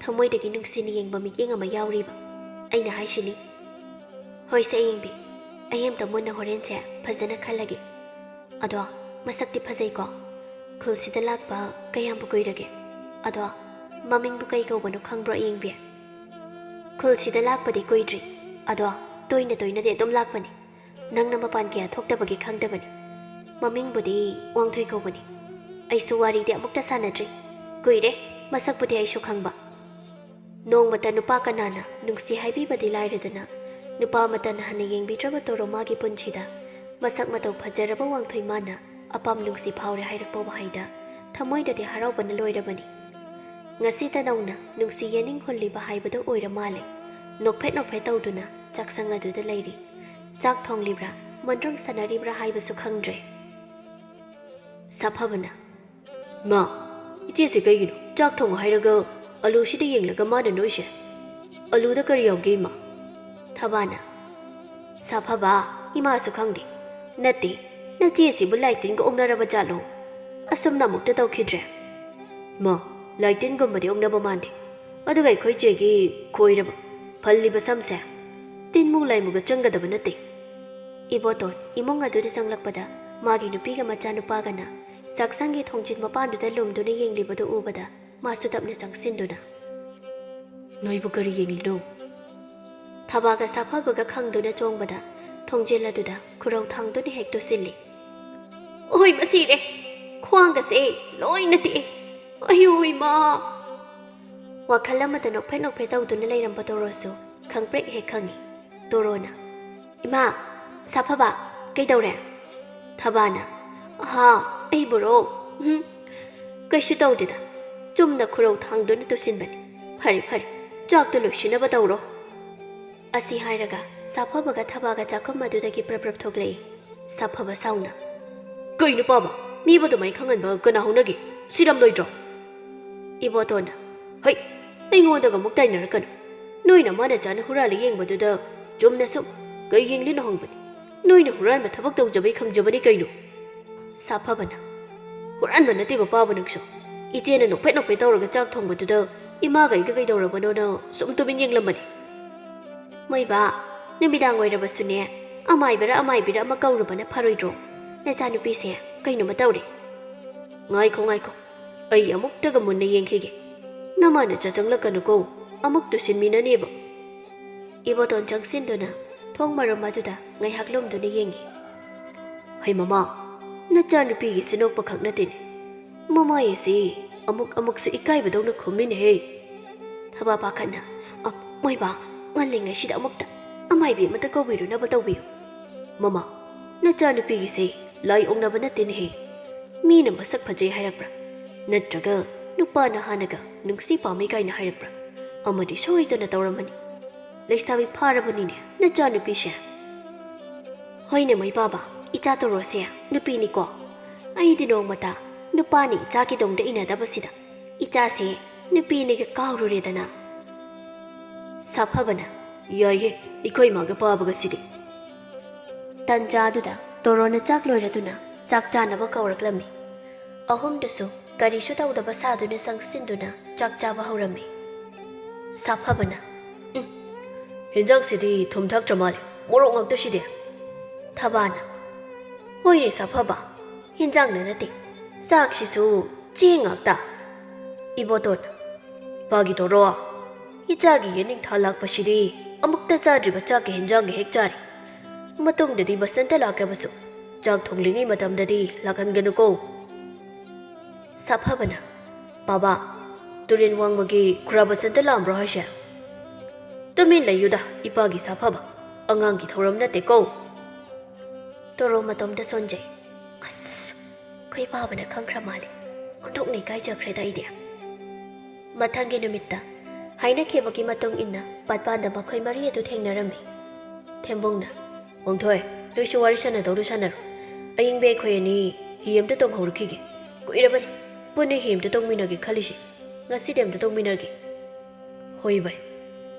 ꯊꯃꯣꯏꯗꯒꯤ ꯅꯨꯡꯁꯤꯅ ꯌꯦꯡꯕ ꯃꯤꯠꯌꯦꯡ ꯑꯃ ꯌꯥꯎꯔꯤꯕ꯫ ꯑꯩꯅ ꯍꯥꯏꯁꯤꯅꯤ꯫ ꯍꯣꯏꯁꯦ ꯑꯌꯤꯡꯕꯤ, ꯑꯩ ꯑꯝꯇ ꯃꯨꯟꯅ ꯍꯣꯔꯦꯟꯁꯦ ꯐꯖꯅ ꯈꯜꯂꯒꯦ꯫ ꯑꯗꯣ ꯃꯁꯛꯇꯤ ꯐꯖꯩꯀꯣ? ꯈꯨꯜꯁꯤꯗ ꯂꯥꯛꯄ ꯀꯌꯥꯝꯕꯨ ꯀꯨꯏꯔꯒꯦ? ꯑꯗꯣ ꯃꯃꯤꯡꯕꯨ ꯀꯩ ꯀꯧꯕꯅꯣ ꯈꯪꯕ꯭ꯔꯣ ꯑꯌꯤꯡꯕꯤ? ꯈꯨꯜꯁꯤꯗ ꯂꯥꯛꯄꯗꯤ ꯀꯨꯏꯗ꯭ꯔꯤ, ꯑꯗꯣ ꯇꯣꯏꯅ ꯇꯣꯏꯅꯗꯤ ꯑꯗꯨꯝ ꯂꯥꯛꯄꯅꯤ꯫ ꯅꯪꯅ ꯃꯄꯥꯟ ꯀꯌꯥ ꯊꯣꯛꯇꯕꯒꯤ ꯈꯪꯗꯕꯅꯤ꯫ ꯃꯃꯤꯡꯕꯨꯗꯤ ꯋꯥꯡꯊꯣꯏ ꯀꯧꯕꯅꯤ꯫ ꯑꯩꯁꯨ ꯋꯥꯔꯤꯗꯤ ꯑꯃꯨꯛꯇ ꯁꯥꯟꯅꯗ꯭ꯔꯤ꯫ ꯀꯨꯏꯔꯦ, ꯃꯁꯛꯄꯨꯗꯤ ꯑꯩꯁꯨ ꯈꯪꯕ꯫ ꯅꯣꯡꯃꯇ ꯅꯨꯄꯥ ꯀꯅꯥꯅ ꯅꯨꯡꯁꯤ ꯍꯥꯏꯕꯤꯕꯗꯤ ꯂꯥꯏꯔꯗꯅ, ꯅꯨꯄꯥ ꯑꯃꯠꯇꯅ ꯍꯟꯅ ꯌꯦꯡꯕꯤꯗ꯭ꯔꯕ ꯇꯣꯔꯣꯃꯥꯒꯤ ꯄꯨꯟꯁꯤꯗ ꯃꯁꯛ ꯃꯇꯧ ꯐꯖꯔꯕ ꯋꯥꯡꯊꯣꯏ ꯃꯥꯅ ꯑꯄꯥꯝ ꯅꯨꯡꯁꯤ ꯐꯥꯎꯔꯦ ꯍꯥꯏꯔꯛꯄ ꯋꯥꯍꯩꯗ ꯊꯃꯣꯏꯗꯗꯤ ꯍꯔꯥꯎꯕꯅ ꯂꯣꯏꯔꯕꯅꯤ꯫ ꯉꯁꯤꯇ ꯅꯧꯅ ꯅꯨꯡꯁꯤ ꯌꯦꯅꯤꯡ ꯍꯨꯜꯂꯤꯕ ꯍꯥꯏꯕꯗꯨ ꯑꯣꯏꯔ ꯃꯥꯜꯂꯦ꯫ ꯅꯣꯛꯐꯦꯠ ꯅꯣꯛꯐꯦꯠ ꯇꯧꯗꯨꯅ ꯆꯥꯛꯁꯪ ꯑꯗꯨꯗ ꯂꯩꯔꯤ꯫ ꯆꯥꯛ ꯊꯣꯡꯂꯤꯕ꯭ꯔꯥ, ꯃꯣꯟꯗ꯭ꯔꯪ ꯁꯥꯟꯅꯔꯤꯕ꯭ꯔꯥ ꯍꯥꯏꯕꯁꯨ ꯈꯪꯗ꯭ꯔꯦ꯫ ꯁꯥꯐꯕꯅ, "ꯃꯥ, ꯏꯆꯦꯁꯦ ꯀꯩꯒꯤꯅꯣ ꯆꯥꯛ ꯊꯣꯡꯉꯣ ꯍꯥꯏꯔꯒ ꯑꯂꯨꯁꯤꯗ ꯌꯦꯡꯂꯒ ꯃꯥꯅ ꯅꯣꯏꯁꯦ? ꯑꯂꯨꯗ ꯀꯔꯤ ꯌꯥꯎꯒꯦ, ꯏꯃꯥ?" ꯊꯕꯥꯅ, "ꯁꯥꯐꯕ, ꯏꯃꯥꯁꯨ ꯈꯪꯗꯦ꯫ ꯅꯠꯇꯦ, ꯅꯆꯦꯁꯤꯕꯨ ꯂꯥꯏꯇꯤꯟꯒ ꯑꯣꯛꯅꯔꯕ ꯖꯥꯠꯂꯣ? ꯑꯁꯨꯝꯅ ꯑꯃꯨꯛꯇ ꯇꯧꯈꯤꯗ꯭ꯔꯦ꯫ ꯃꯥ, ꯂꯥꯏꯇꯤꯟꯒꯨꯝꯕꯗꯤ ꯑꯣꯛꯅꯕ ꯃꯥꯟꯗꯦ꯫ ꯑꯗꯨꯒ ꯑꯩꯈꯣꯏ ꯆꯦꯒꯤ ꯈꯣꯏꯔꯕ, ꯐꯜꯂꯤꯕ ꯁꯝꯁꯦ ꯇꯤꯟꯃꯨ ꯂꯥꯏꯃꯨꯒ ꯆꯪꯒꯗꯕ ꯅꯠꯇꯦ꯫" ꯏꯕꯣꯇꯣꯟ ꯏꯃꯨꯡ ꯑꯗꯨꯗ ꯆꯪꯂꯛꯄꯗ ꯃꯥꯒꯤ ꯅꯨꯄꯤꯒ ꯃꯆꯥꯅꯨꯄꯥꯒꯅ ꯆꯥꯛꯁꯪꯒꯤ ꯊꯣꯡꯖꯤꯟ ꯃꯄꯥꯟꯗꯨꯗ ꯂꯨꯝꯗꯨꯅ ꯌꯦꯡꯂꯤꯕꯗꯨ ꯎꯕꯗ ꯃꯥꯁꯨ ꯇꯞꯅ ꯆꯪꯁꯤꯟꯗꯨꯅ, "ꯅꯣꯏꯕꯨ ꯀꯔꯤ ꯌꯦꯡꯂꯤꯅꯣ?" ꯊꯕꯥꯒ ꯁꯥꯐꯕꯒ ꯈꯪꯗꯨꯅ ꯆꯣꯡꯕꯗ ꯊꯣꯡꯖꯤꯜ ꯑꯗꯨꯗ ꯈꯨꯔꯧ ꯊꯥꯡꯗꯨꯅ ꯍꯦꯛ ꯇꯨꯁꯤꯜꯂꯤ꯫ "ꯑꯣꯏ, ꯃꯁꯤꯔꯦ! ꯈ꯭ꯋꯥꯡꯒꯁꯦ ꯂꯣꯏꯅ ꯇꯦꯛꯑꯦ꯫ ꯑꯌꯣ ꯏꯃꯥ!" ꯋꯥꯈꯜ ꯑꯃꯗ ꯅꯣꯛꯐꯦꯠ ꯅꯣꯛꯐꯦꯠ ꯇꯧꯗꯨꯅ ꯂꯩꯔꯝꯕ ꯇꯣꯔꯣꯁꯨ ꯈꯪꯄ꯭ꯔꯦꯛ ꯍꯦꯛ ꯈꯪꯉꯤ꯫ ꯇꯣꯔꯣꯅ, "ꯏꯃꯥ, ꯁꯥꯐꯕ, ꯀꯩꯗꯧꯔꯦ?" ꯊꯕꯥꯅ, "ꯑꯍꯥ, ꯑꯩꯕꯨꯔꯣ? ꯎꯝ, ꯀꯩꯁꯨ ꯇꯧꯗꯦꯗ꯫ ꯆꯨꯝꯅ ꯈꯨꯔꯧ ꯊꯥꯡꯗꯨꯅ ꯇꯨꯁꯤꯟꯕꯅꯤ꯫ ꯐꯔꯦ, ꯐꯔꯦ, ꯆꯥꯛꯇꯨ ꯂꯣꯏꯁꯤꯟꯅꯕ ꯇꯧꯔꯣ꯫" ꯑꯁꯤ ꯍꯥꯏꯔꯒ ꯁꯥꯐꯕꯒ ꯊꯕꯥꯒ ꯆꯥꯛꯈꯨꯝ ꯑꯗꯨꯗꯒꯤ ꯄ꯭ꯔꯞ ꯄ꯭ꯔꯞ ꯊꯣꯛꯂꯛꯏ꯫ ꯁꯥꯐꯕ ꯁꯥꯎꯅ, "ꯀꯩꯅꯣ ꯄꯥꯕ? ꯃꯤꯕꯨ ꯑꯗꯨꯃꯥꯏ ꯈꯪꯍꯟꯕ ꯀꯅꯥ ꯍꯧꯅꯒꯦ? ꯁꯤꯔꯝꯂꯣꯏꯗ꯭ꯔꯣ?" ꯏꯕꯣꯇꯣꯟꯅ, "ꯍꯩ, ꯑꯩꯉꯣꯟꯗꯒ ꯑꯃꯨꯛ ꯇꯥꯏꯅꯔꯛꯀꯅꯨ꯫ ꯅꯣꯏꯅ ꯃꯥꯅ ꯆꯥꯅ ꯍꯨꯔꯥꯜꯂ ꯌꯦꯡꯕꯗꯨꯗ ꯆꯨꯝꯅ ꯁꯨꯝ ꯀꯩ ꯌꯦꯡꯂꯤꯅꯣ ꯍꯪꯕꯅꯤ꯫ ꯅꯣꯏꯅ ꯍꯨꯔꯥꯟꯕ ꯊꯕꯛ ꯇꯧꯖꯕꯩ ꯈꯪꯖꯕꯅꯤ ꯀꯩꯅꯣ꯫" ꯁꯥꯐꯕꯅ, "ꯍꯨꯔꯥꯟꯕ ꯅꯠꯇꯦꯕ ꯄꯥꯕ ꯅꯪꯁꯨ꯫ ꯏꯆꯦꯅ ꯅꯣꯛꯐꯦꯠ ꯅꯣꯛꯐꯦꯠ ꯇꯧꯔꯒ ꯆꯥꯛ ꯊꯣꯡꯕꯗꯨꯗ ꯏꯃꯥꯒ ꯑꯩꯒ ꯀꯩꯗꯧꯔꯕꯅꯣꯅ ꯁꯨꯝ ꯇꯨꯃꯤꯟ ꯌꯦꯡꯂꯝꯕꯅꯤ꯫" ꯃꯣꯏꯕꯥ, ꯅꯨꯃꯤꯗꯥꯡ ꯑꯣꯏꯔꯕꯁꯨꯅꯦ, ꯑꯃꯥꯏꯕꯔ ꯑꯃꯥꯏꯕꯤꯔ ꯑꯃ ꯀꯧꯔꯨꯕꯅ ꯐꯔꯣꯏꯗ꯭ꯔꯣ? ꯅꯆꯥꯅꯨꯄꯤꯁꯦ ꯀꯩꯅꯣꯃ ꯇꯧꯔꯦ꯫ ꯉꯥꯏꯈꯣ, ꯉꯥꯏꯈꯣ, ꯑꯩ ꯑꯃꯨꯛꯇꯒ ꯃꯨꯟꯅ ꯌꯦꯡꯈꯤꯒꯦ꯫ ꯅꯃꯥꯅ ꯆꯪꯂꯛꯀꯅꯨꯀꯣ, ꯑꯃꯨꯛ ꯇꯨꯁꯤꯟꯃꯤꯟꯅꯅꯦꯕ꯫ ꯏꯕꯣꯇꯣꯟ ꯆꯪꯁꯤꯟꯗꯨꯅ ꯊꯣꯡ ꯃꯔꯨꯝ ꯑꯗꯨꯗ ꯉꯥꯏꯍꯥꯛ ꯂꯨꯝꯗꯨꯅ ꯌꯦꯡꯉꯤ꯫ "ꯍꯩ ꯃꯃꯥ, ꯅꯆꯥꯅꯨꯄꯤꯒꯤꯁꯨ ꯅꯣꯛꯄ ꯈꯛ ꯅꯠꯇꯦꯅꯦ꯫ ꯃꯃꯥꯏ ꯑꯁꯤ ꯑꯃꯨꯛ ꯑꯃꯨꯛꯁꯨ ꯏꯀꯥꯏꯕꯗꯧꯅ ꯈꯨꯝꯃꯤꯅꯦꯍꯦ꯫" ꯊꯕꯥ ꯄꯥꯈꯠꯅ, "ꯑ, ꯃꯣꯏꯕꯥ, ꯉꯜꯂꯤꯉꯩꯁꯤꯗ ꯑꯃꯨꯛꯇ ꯑꯃꯥꯏꯕꯤ ꯑꯃꯇ ꯀꯧꯕꯤꯔꯨꯅꯕ ꯇꯧꯕꯤꯌꯨ꯫" "ꯃꯃꯥ, ꯅꯆꯥꯅꯨꯄꯤꯒꯤꯁꯦ ꯂꯥꯏ ꯑꯣꯛꯅꯕ ꯅꯠꯇꯦꯅꯦꯍꯦ꯫ ꯃꯤꯅ ꯃꯁꯛ ꯐꯖꯩ ꯍꯥꯏꯔꯛꯄ꯭ꯔꯥ? ꯅꯠꯇ꯭ꯔꯒ ꯅꯨꯄꯥ ꯅꯍꯥꯅꯒ ꯅꯨꯡꯁꯤ ꯄꯥꯝꯃꯤ ꯀꯥꯏꯅ ꯍꯥꯏꯔꯛꯄ꯭ꯔꯥ? ꯑꯃꯗꯤ ꯁꯣꯏꯗꯅ ꯇꯧꯔꯝꯃꯅꯤ꯫" ꯂꯩꯁꯥꯕꯤ ꯐꯥꯔꯕꯅꯤꯅꯦ ꯅꯆꯥꯅꯨꯄꯤꯁꯦ꯫ ꯍꯣꯏꯅꯦ ꯃꯩ ꯄꯥꯕ, ꯏꯆꯥ ꯇꯣꯔꯣꯁꯦ ꯅꯨꯄꯤꯅꯤꯀꯣ꯫ ꯑꯩꯗꯤ ꯅꯣꯡꯃꯇ ꯅꯨꯄꯥꯅꯤ ꯏꯆꯥꯒꯤ ꯇꯨꯡꯗ ꯏꯟꯅꯗꯕꯁꯤꯗ ꯏꯆꯥꯁꯦ ꯅꯨꯄꯤꯅꯤꯒ ꯀꯥꯎꯔꯨꯔꯦꯗꯅ꯫ ꯁꯥꯐꯕꯅ, ꯌꯥꯏꯍꯦ, ꯑꯩꯈꯣꯏ ꯏꯃꯥꯒ ꯄꯥꯕꯒꯁꯤꯗꯤ꯫ ꯇꯟꯖꯥꯗꯨꯗ ꯇꯣꯔꯣꯅ ꯆꯥꯛ ꯂꯣꯏꯔꯗꯨꯅ ꯆꯥꯛ ꯆꯥꯅꯕ ꯀꯧꯔꯛꯂꯝꯃꯤ꯫ ꯑꯍꯨꯝꯗꯨꯁꯨ ꯀꯔꯤꯁꯨ ꯇꯧꯗꯕ ꯁꯥꯗꯨꯅ ꯆꯪꯁꯤꯟꯗꯨꯅ ꯆꯥꯛ ꯆꯥꯕ ꯍꯧꯔꯝꯃꯤ꯫ ꯁꯥꯐꯕꯅ, "ꯎꯝ, ꯍꯦꯟꯖꯥꯡꯁꯤꯗꯤ ꯊꯨꯝ ꯊꯥꯛꯇ꯭ꯔ ꯃꯥꯜꯂꯦ, ꯃꯣꯔꯣꯛ ꯉꯥꯛꯇ ꯁꯤꯗꯤ?" ꯊꯕꯥꯅ, "ꯍꯣꯏꯅꯦ ꯁꯥꯐꯕ, ꯍꯦꯟꯖꯥꯡꯅ ꯅꯠꯇꯦ, ꯆꯥꯛꯁꯤꯁꯨ ꯆꯦꯡ ꯉꯥꯛꯇ꯫ ꯏꯕꯣꯇꯣꯟ, ꯏꯄꯥꯒꯤ ꯇꯣꯔꯣ, ꯏꯆꯥꯒꯤ ꯌꯦꯅꯤꯡꯊꯥ ꯂꯥꯛꯄꯁꯤꯗꯤ ꯑꯃꯨꯛꯇ ꯆꯥꯗ꯭ꯔꯤꯕ ꯆꯥꯛꯀ ꯍꯦꯟꯖꯥꯡꯒ ꯍꯦꯛ ꯆꯥꯔꯤ꯫ ꯃꯇꯨꯡꯗꯗꯤ ꯕꯁꯟꯇ ꯂꯥꯛꯂꯕꯁꯨ ꯆꯥꯛ ꯊꯣꯡꯂꯤꯉꯩ ꯃꯇꯝꯗꯗꯤ ꯂꯥꯛꯍꯟꯒꯅꯨꯀꯣ꯫" ꯁꯥꯐꯕꯅ, "ꯕꯥꯕꯥ, ꯇꯨꯔꯦꯟ ꯋꯥꯡꯃꯒꯤ ꯈꯨꯔꯥ ꯕꯁꯟꯇ ꯂꯥꯛꯑꯝꯕ꯭ꯔꯣ ꯍꯥꯏꯁꯦ?" "ꯇꯨꯃꯤꯟ ꯂꯩꯌꯨꯗ, ꯏꯄꯥꯒꯤ ꯁꯥꯐꯕ, ꯑꯉꯥꯡꯒꯤ ꯊꯧꯔꯝ ꯅꯠꯇꯦꯀꯣ꯫" ꯇꯣꯔꯣ ꯃꯇꯣꯝꯇ ꯁꯣꯟꯖꯩ꯫ "ꯑꯁ, ꯑꯩꯈꯣꯏ ꯄꯥꯕꯅ ꯈꯪꯈ꯭ꯔ ꯃꯥꯜꯂꯦ꯫ ꯑꯣꯟꯊꯣꯛꯅ ꯏꯀꯥꯏꯖꯈ꯭ꯔꯦꯗ ꯑꯩꯗꯤ꯫" ꯃꯊꯪꯒꯤ ꯅꯨꯃꯤꯠꯇ ꯍꯥꯏꯅꯈꯤꯕꯒꯤ ꯃꯇꯨꯡ ꯏꯟꯅ ꯄꯥꯠꯄꯥꯟꯗ ꯃꯈꯣꯏ ꯃꯔꯤ ꯑꯗꯨ ꯊꯦꯡꯅꯔꯝꯃꯤ꯫ ꯊꯦꯝꯕꯨꯡꯅ, "ꯋꯥꯡꯊꯣꯏ, ꯅꯣꯏꯁꯨ ꯋꯥꯔꯤ ꯁꯥꯟꯅꯗꯧꯗꯨ ꯁꯥꯟꯅꯔꯣ꯫ ꯑꯌꯤꯡꯕꯤ ꯑꯩꯈꯣꯏ ꯑꯅꯤ ꯍꯤ ꯑꯝꯇ ꯇꯣꯡꯍꯧꯔꯛꯈꯤꯒꯦ꯫ ꯀꯨꯏꯔꯕꯅꯤ ꯄꯨꯟꯅ ꯍꯤ ꯑꯝꯇ ꯇꯣꯡꯃꯤꯟꯅꯒꯦ ꯈꯜꯂꯤꯁꯦ꯫ ꯉꯁꯤꯗꯤ ꯑꯝꯇ ꯇꯣꯡꯃꯤꯟꯅꯒꯦ꯫" "ꯍꯣꯏ ꯚꯥꯏ꯫"